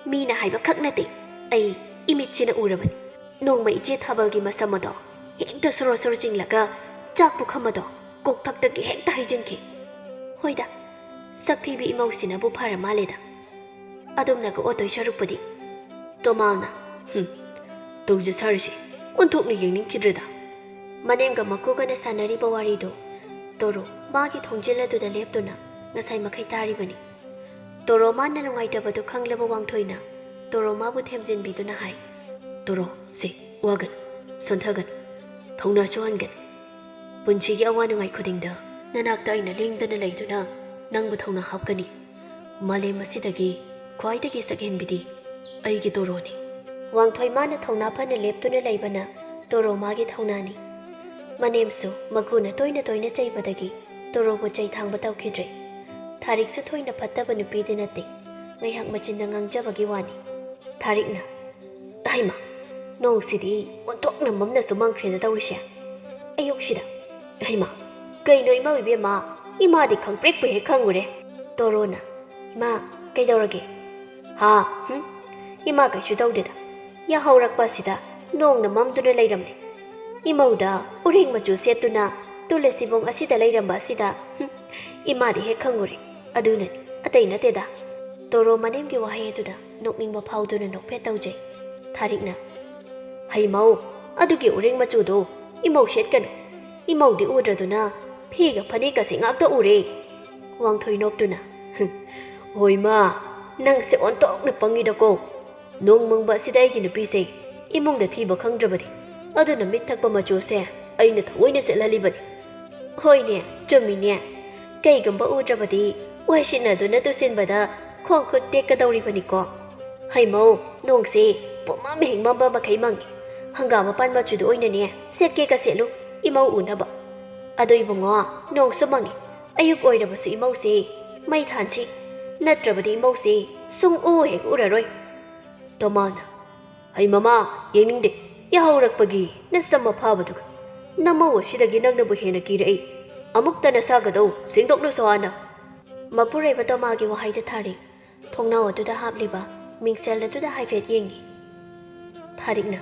ꯃꯤꯅ ꯍꯥꯏꯕ ꯈꯛ ꯅꯠꯇꯦ, ꯑꯩ ꯏꯃꯤꯠꯁꯤꯅ ꯎꯔꯕꯅꯤ꯫ ꯅꯣꯡꯃ ꯏꯆꯦ ꯊꯥꯕꯜꯒꯤ ꯃꯁꯝ ꯑꯗꯣ ꯍꯦꯛꯇ ꯁꯣꯔꯣ ꯁꯣꯔꯣ ꯆꯤꯡꯂꯒ ꯆꯥꯛ ꯄꯨꯈꯝ ꯑꯗꯣ ꯀꯣꯛꯊꯛꯇꯒꯤ ꯍꯦꯛꯇ ꯍꯩꯖꯤꯟꯈꯤ꯫ ꯍꯣꯏꯗ, ꯁꯛꯊꯤꯕꯤ ꯏꯃꯧꯁꯤꯅꯕꯨ ꯐꯔ ꯃꯥꯜꯂꯦꯗ꯫ ꯑꯗꯨꯝꯅꯒ ꯑꯣꯠꯇꯣꯏ ꯁꯔꯨꯛꯄꯨꯗꯤ"꯫ ꯇꯣꯃꯥꯜꯅ, "ꯍꯨꯝ, ꯇꯧꯖ ꯁꯥꯔꯤꯁꯤ ꯑꯣꯟꯊꯣꯛꯅ ꯌꯦꯡꯅꯤꯡꯈꯤꯗ꯭ꯔꯦꯗ"꯫ ꯃꯅꯦꯝꯒ ꯃꯀꯨꯒꯅ ꯁꯥꯟꯅꯔꯤꯕ ꯋꯥꯔꯤꯗꯨ ꯇꯣꯔꯣ ꯃꯥꯒꯤ ꯊꯣꯡꯖꯤꯜ ꯑꯗꯨꯗ ꯂꯦꯞꯇꯨꯅ ꯉꯁꯥꯏ ꯃꯈꯩ ꯇꯥꯔꯤꯕꯅꯤ꯫ ꯇꯣꯔꯣ ꯃꯥꯅ ꯅꯨꯡꯉꯥꯏꯇꯕꯗꯨ ꯈꯪꯂꯕ ꯋꯥꯡꯊꯣꯏꯅ ꯇꯣꯔꯣ ꯃꯥꯕꯨ ꯊꯦꯝꯖꯤꯟꯕꯤꯗꯨꯅ ꯍꯥꯏ, "ꯇꯣꯔꯣ, ꯁꯦ, ꯋꯥꯒꯅꯨ, ꯁꯣꯟꯊꯒꯅꯨ, ꯊꯧꯅꯥꯁꯨ ꯍꯟꯒꯅꯨ꯫ ꯄꯨꯟꯁꯤꯒꯤ ꯑꯋꯥ ꯅꯨꯡꯉꯥꯏ ꯈꯨꯗꯤꯡꯗ ꯅꯅꯥꯛꯇ ꯑꯩꯅ ꯂꯦꯡꯗꯅ ꯂꯩꯗꯨꯅ ꯅꯪꯕꯨ ꯊꯧꯅꯥ ꯍꯥꯞꯀꯅꯤ꯫ ꯃꯥꯂꯦꯝ ꯑꯁꯤꯗꯒꯤ ꯈ꯭ꯋꯥꯏꯗꯒꯤ ꯁꯛꯍꯦꯟꯕꯤꯗꯤ ꯑꯩꯒꯤ ꯇꯣꯔꯣꯅꯤ"꯫ ꯋꯥꯡꯊꯣꯏ ꯃꯥꯅ ꯊꯧꯅꯥ ꯐꯅ ꯂꯦꯞꯇꯨꯅ ꯂꯩꯕꯅ ꯇꯣꯔꯣ ꯃꯥꯒꯤ ꯊꯧꯅꯥꯅꯤ꯫ ꯃꯅꯦꯝꯁꯨ ꯃꯀꯨꯅ ꯇꯣꯏꯅ ꯇꯣꯏꯅ ꯆꯩꯕꯗꯒꯤ ꯇꯣꯔꯣꯕꯨ ꯆꯩ ꯊꯥꯡꯕ ꯇꯧꯈꯤꯗ꯭ꯔꯦ꯫ ꯊꯥꯔꯤꯛꯁꯨ ꯊꯣꯏꯅ ꯐꯠꯇꯕ ꯅꯨꯄꯤꯗꯤ ꯅꯠꯇꯦ꯫ ꯉꯥꯏꯍꯥꯛ ꯃꯆꯤꯟꯗ ꯉꯥꯡꯖꯕꯒꯤ ꯋꯥꯅꯤ꯫ ꯊꯥꯔꯤꯛꯅ, "ꯍꯩꯃꯥ, ꯅꯣꯡꯁꯤꯗꯤ ꯑꯣꯟꯊꯣꯛꯅ ꯃꯝꯅꯁꯨ ꯃꯝꯈ꯭ꯔꯦꯗ ꯇꯧꯔꯤꯁꯦ꯫ ꯑꯌꯨꯛꯁꯤꯗ꯫ ꯍꯩꯃꯥ, ꯀꯩꯅꯣ ꯏꯃꯧ ꯏꯕꯦꯝꯃ, ꯏꯃꯥꯗꯤ ꯈꯪꯄ꯭ꯔꯦꯛꯄꯨ ꯍꯦꯛ ꯈꯪꯉꯨꯔꯦ꯫" ꯇꯣꯔꯣꯅ, "ꯏꯃꯥ, ꯀꯩꯗꯧꯔꯒꯦ?" "ꯍꯥ? ꯍꯨꯝ? ꯏꯃꯥ, ꯀꯩꯁꯨ ꯇꯧꯗꯦꯗ꯫ ꯌꯥꯍꯧꯔꯛꯄ ꯑꯁꯤꯗ ꯅꯣꯡꯅ ꯃꯝꯗꯨꯅ ꯂꯩꯔꯝꯂꯦ꯫ ꯏꯃꯧꯗ ꯎꯔꯦꯡ ꯃꯆꯨ ꯁꯦꯠꯇꯨꯅ ꯇꯨꯂꯁꯤꯕꯣꯡ ꯑꯁꯤꯗ ꯂꯩꯔꯝꯕ ꯑꯁꯤꯗ, ꯍꯨꯝ, ꯏꯃꯥꯗꯤ ꯍꯦꯛ ꯈꯪꯉꯨꯔꯦ꯫ ꯑꯗꯨꯅꯅꯤ, ꯑꯇꯩ ꯅꯠꯇꯦꯗ꯫" ꯇꯣꯔꯣ ꯃꯅꯦꯝꯒꯤ ꯋꯥꯍꯩ ꯑꯗꯨꯗ ꯅꯣꯛꯅꯤꯡꯕ ꯐꯥꯎꯗꯨꯅ ꯅꯣꯛꯐꯦꯠ ꯇꯧꯖꯩ꯫ ꯊꯥꯔꯤꯛꯅ, "ꯍꯩꯃꯧ, ꯑꯗꯨꯒꯤ ꯎꯔꯦꯡ ꯃꯆꯨꯗꯣ ꯏꯃꯧ ꯁꯦꯠꯀꯅꯨ꯫ ꯏꯃꯧꯗꯤ ꯎꯗ꯭ꯔꯗꯨꯅ ꯐꯤꯒ ꯐꯅꯦꯛꯀꯁꯦ ꯉꯥꯛꯇ ꯎꯔꯦ꯫" ꯋꯥꯡꯊꯣꯏ ꯅꯣꯛꯇꯨꯅ, "ꯍꯣꯏ ꯃꯥ, ꯅꯪꯁꯦ ꯑꯣꯟꯊꯣꯛꯅ ꯄꯪꯉꯤꯗꯀꯣ꯫ ꯅꯣꯡ ꯃꯪꯕ ꯑꯁꯤꯗ ꯑꯩꯒꯤ ꯅꯨꯄꯤꯁꯦ ꯏꯃꯨꯡꯗ ꯊꯤꯕ ꯈꯪꯗ꯭ꯔꯕꯗꯤ, ꯑꯗꯨꯅ ꯃꯤꯠ ꯊꯛꯄ ꯃꯆꯨꯁꯦ ꯑꯩꯅ ꯊꯑꯣꯏꯅ ꯁꯦꯠꯍꯜꯂꯤꯕꯅꯤ꯫" "ꯍꯣꯏꯅꯦ, ꯆꯨꯝꯃꯤꯅꯦ꯫ ꯀꯩꯒꯨꯝꯕ ꯎꯗ꯭ꯔꯕꯗꯤ ꯋꯥꯏꯁꯤꯠꯅꯗꯨꯅ ꯇꯨꯁꯤꯟꯕꯗ ꯈꯣꯡ ꯈꯨꯠ ꯇꯦꯛꯀꯗꯧꯔꯤꯕꯅꯤꯀꯣ꯫ ꯍꯩꯃꯧ, ꯅꯣꯡꯁꯦ ꯄꯨꯝꯃꯝ ꯍꯦꯛ ꯃꯝꯕ ꯃꯈꯩ ꯃꯪꯉꯤ꯫ ꯍꯪꯒꯥꯝ ꯃꯄꯥꯟ ꯃꯆꯨꯗ ꯑꯣꯏꯅꯅꯦ ꯁꯦꯠꯀꯦꯒ ꯁꯦꯠꯂꯨ, ꯏꯃꯧ ꯎꯅꯕ꯫ ꯑꯗꯣ ꯏꯕꯨꯡꯉꯣ, ꯅꯣꯡꯁꯨ ꯃꯪꯉꯤ꯫ ꯑꯌꯨꯛ ꯑꯣꯏꯔꯕꯁꯨ ꯏꯃꯧꯁꯦ ꯃꯩ ꯊꯥꯟꯁꯤ, ꯅꯠꯇ꯭ꯔꯕꯗꯤ ꯏꯃꯧꯁꯦ ꯁꯨꯡꯎ ꯍꯦꯛ ꯎꯔꯔꯣꯏ꯫" ꯇꯣꯃꯥꯅ, "ꯍꯩ ꯃꯃꯥ, ꯌꯦꯡꯅꯤꯡꯗꯦ꯫ ꯌꯥꯍꯧꯔꯛꯄꯒꯤ ꯅꯁꯝ ꯑꯐꯥꯕꯗꯨꯒ꯫ ꯅꯃꯧ ꯑꯁꯤꯗꯒꯤ ꯅꯪꯅꯕꯨ ꯍꯦꯟꯅ ꯀꯤꯔꯛꯏ꯫ ꯑꯃꯨꯛꯇ ꯅꯁꯥꯒꯗꯧ ꯁꯦꯡꯗꯣꯛꯂꯨꯁꯣ ꯍꯥꯟꯅ꯫" ꯃꯄꯨꯔꯣꯏꯕ ꯇꯣꯃꯥꯒꯤ ꯋꯥꯍꯩꯗ ꯊꯥꯔꯤꯛ ꯊꯣꯡꯅꯥꯎ ꯑꯗꯨꯗ ꯍꯥꯞꯂꯤꯕ ꯃꯤꯡꯁꯦꯜ ꯑꯗꯨꯗ ꯍꯥꯏꯐꯦꯠ ꯌꯦꯡꯉꯤ꯫ ꯊꯥꯔꯤꯛꯅ,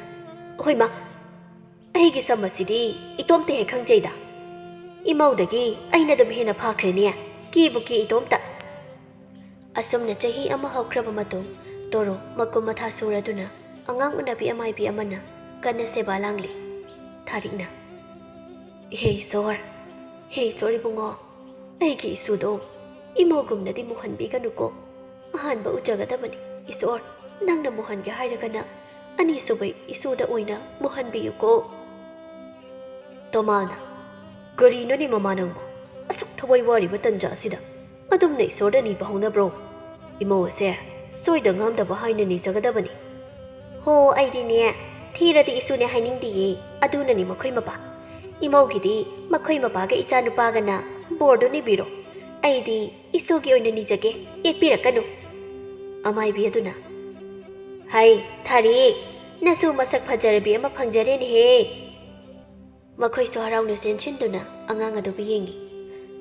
"ꯍꯣꯏ ꯃꯥ, ꯑꯩꯒꯤ ꯁꯝ ꯑꯁꯤꯗꯤ ꯏꯇꯣꯝꯇ ꯍꯦꯛ ꯈꯪꯖꯩꯗ꯫ ꯏꯃꯧꯗꯒꯤ ꯑꯩꯅ ꯑꯗꯨꯝ ꯍꯦꯟꯅ ꯐꯥꯈ꯭ꯔꯦꯅꯦ꯫ ꯀꯤꯕꯨ ꯀꯤ ꯏꯇꯣꯝꯇ꯫" ꯑꯁꯨꯝꯅ ꯆꯍꯤ ꯑꯃ ꯍꯧꯈ꯭ꯔꯕ ꯃꯇꯨꯡ, ꯇꯣꯔꯣ ꯃꯀꯨꯝ ꯃꯊꯥ ꯁꯨꯔꯗꯨꯅ ꯑꯉꯥꯡ ꯎꯅꯕꯤ ꯑꯃꯥꯏꯕꯤ ꯑꯃꯅ ꯀꯟꯅ ꯁꯦꯕꯥ ꯂꯥꯡꯂꯤ꯫ ꯊꯥꯔꯤꯛꯅ, "ꯍꯦ ꯏꯁꯣꯔ, ꯍꯦ ꯏꯁꯣꯔ ꯏꯕꯨꯡꯉꯣ, ꯑꯩꯒꯤ ꯏꯁꯨꯗꯣ ꯏꯃꯧꯒꯨꯝꯅꯗꯤ ꯃꯨꯍꯟꯕꯤꯒꯅꯨꯀꯣ꯫ ꯑꯍꯥꯟꯕ ꯎꯖꯒꯗꯕꯅꯤ ꯏꯁꯣꯔ, ꯅꯪꯅ ꯃꯨꯍꯟꯒꯦ ꯍꯥꯏꯔꯒꯅ ꯑꯅꯤꯁꯨꯕ ꯏꯁꯨꯗ ꯑꯣꯏꯅ ꯃꯨꯍꯟꯕꯤꯌꯨꯀꯣ꯫" ꯇꯣꯃꯥꯅ, "ꯀꯔꯤꯅꯣꯅꯦ ꯃꯃꯥ ꯅꯪꯕꯣ? ꯑꯁꯨꯛ ꯊꯋꯥꯏ ꯋꯥꯔꯤꯕ ꯇꯟꯖꯥ ꯑꯁꯤꯗ ꯑꯗꯨꯝꯅ ꯏꯁꯣꯔꯗ ꯅꯤꯕ ꯍꯧꯅꯕ꯭ꯔꯣ? ꯏꯃꯧ ꯑꯁꯦ ꯁꯣꯏꯗ ꯉꯥꯝꯗꯕ ꯍꯥꯏꯅ ꯅꯤꯖꯒꯗꯕꯅꯤ꯫" "ꯍꯣ, ꯑꯩꯗꯤꯅꯦ, ꯊꯤꯔꯗꯤ ꯏꯁꯨꯅꯦ ꯍꯥꯏꯅꯤꯡꯗꯤꯌꯦ꯫ ꯑꯗꯨꯅꯅꯤ ꯃꯈꯣꯏ ꯃꯄꯥ꯫ ꯏꯃꯧꯒꯤꯗꯤ ꯃꯈꯣꯏ ꯃꯄꯥꯒ ꯏꯆꯥ ꯅꯨꯄꯥꯒꯅ ꯕꯣꯔꯗꯨ ꯅꯤꯕꯤꯔꯣ꯫ ꯑꯩꯗꯤ ꯏꯁꯨꯒꯤ ꯑꯣꯏꯅ ꯅꯤꯖꯒꯦ, ꯌꯦꯛꯄꯤꯔꯛꯀꯅꯨ꯫" ꯑꯃꯥꯏꯕꯤ ꯑꯗꯨꯅ, "ꯍꯩ, ꯊꯥꯔꯤꯛ, ꯅꯁꯨ ꯃꯁꯛ ꯐꯖꯔꯕꯤ ꯑꯃ ꯐꯪꯖꯔꯦꯅꯦꯍꯦ!" ꯃꯈꯣꯏꯁꯨ ꯍꯔꯥꯎꯅ ꯆꯦꯟꯁꯤꯟꯗꯨꯅ ꯑꯉꯥꯡ ꯑꯗꯨꯕꯨ ꯌꯦꯡꯉꯤ꯫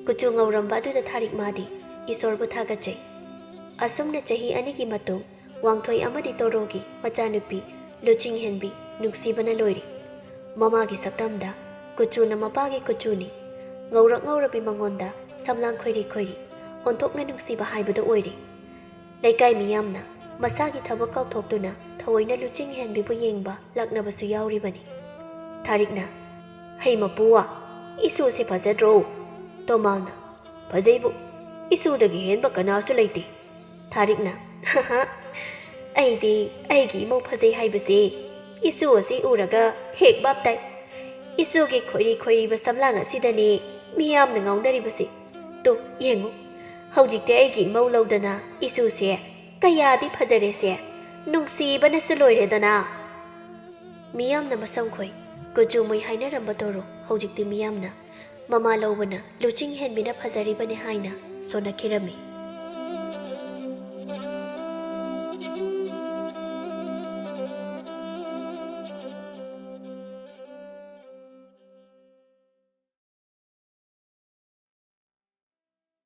ꯀꯨꯆꯨ ꯉꯧꯔꯝꯕ ꯑꯗꯨꯗ ꯊꯥꯔꯤꯛ ꯃꯥꯗꯤ ꯏꯁꯣꯔꯕꯨ ꯊꯥꯒꯠꯆꯩ꯫ ꯑꯁꯨꯝꯅ ꯆꯍꯤ ꯑꯅꯤꯒꯤ ꯃꯇꯨꯡ ꯋꯥꯡꯊꯣꯏ ꯑꯃꯗꯤ ꯇꯣꯔꯣꯒꯤ ꯃꯆꯥꯅꯨꯄꯤ ꯂꯨꯆꯤꯡꯍꯦꯟꯕꯤ ꯅꯨꯡꯁꯤꯕꯅ ꯂꯣꯏꯔꯦ꯫ ꯃꯃꯥꯒꯤ ꯁꯛꯇꯝꯗ ꯀꯨꯆꯨꯅ ꯃꯄꯥꯒꯤ ꯀꯨꯆꯨꯅꯤ, ꯉꯧꯔꯛ ꯉꯧꯔꯕꯤ ꯃꯉꯣꯟꯗ ꯁꯝꯂꯥꯡ ꯈꯣꯏꯔꯤ ꯈꯣꯏꯔꯤ, ꯑꯣꯟꯊꯣꯛꯅ ꯅꯨꯡꯁꯤꯕ ꯍꯥꯏꯕꯗꯨ ꯑꯣꯏꯔꯦ꯫ ꯂꯩꯀꯥꯏ ꯃꯤꯌꯥꯝꯅ ꯃꯁꯥꯒꯤ ꯊꯕꯛ ꯀꯥꯎꯊꯣꯛꯇꯨꯅ ꯊꯑꯣꯏꯅ ꯂꯨꯆꯤꯡꯍꯦꯟꯕꯤꯕꯨ ꯌꯦꯡꯕ ꯂꯥꯛꯅꯕꯁꯨ ꯌꯥꯎꯔꯤꯕꯅꯤ꯫ ꯊꯥꯔꯤꯛꯅ, "ꯍꯩ ꯃꯄꯨꯋꯥ, ꯏꯁꯨꯁꯦ ꯐꯖꯗ꯭ꯔꯣ?" ꯇꯣꯃꯥꯜꯅ, "ꯐꯖꯩꯕꯨ, ꯏꯁꯨꯗꯒꯤ ꯍꯦꯟꯕ ꯀꯅꯥꯁꯨ ꯂꯩꯇꯦ꯫" ꯊꯥꯔꯤꯛꯅ, "ꯍꯍ, ꯑꯩꯗꯤ ꯑꯩꯒꯤ ꯏꯃꯧ ꯐꯖꯩ ꯍꯥꯏꯕꯁꯦ ꯏꯁꯨ ꯑꯁꯤ ꯎꯔꯒ ꯍꯦꯛ ꯚꯥꯞ ꯇꯥꯏ꯫ ꯏꯁꯨꯒꯤ ꯈꯣꯏꯔꯤ ꯈꯣꯏꯔꯤꯕ ꯁꯝꯂꯥꯡ ꯑꯁꯤꯗꯅꯦ ꯃꯤꯌꯥꯝꯅ ꯉꯥꯎꯅꯔꯤꯕꯁꯦ꯫ ꯇꯨ, ꯌꯦꯡꯉꯨ, ꯍꯧꯖꯤꯛꯇꯤ ꯑꯩꯒꯤ ꯏꯃꯧ ꯂꯧꯗꯅ ꯏꯁꯨꯁꯦ ꯀꯌꯥꯗꯤ ꯐꯖꯔꯦꯁꯦ, ꯅꯨꯡꯁꯤꯕꯅꯁꯨ ꯂꯣꯏꯔꯦꯗꯅ꯫" ꯃꯤꯌꯥꯝꯅ ꯃꯁꯝ ꯈꯣꯏ, ꯀꯨꯆꯨ ꯃꯨꯏ ꯍꯥꯏꯅꯔꯝꯕ ꯇꯣꯔꯣ ꯍꯧꯖꯤꯛꯇꯤ ꯃꯤꯌꯥꯝꯅ ꯃꯃꯥ ꯂꯧꯕꯅ ꯂꯨꯆꯤꯡ ꯍꯦꯟꯕꯤꯅ ꯐꯖꯔꯤꯕꯅꯤ ꯍꯥꯏꯅ ꯁꯣꯟꯅꯈꯤꯔꯝꯃꯤ꯫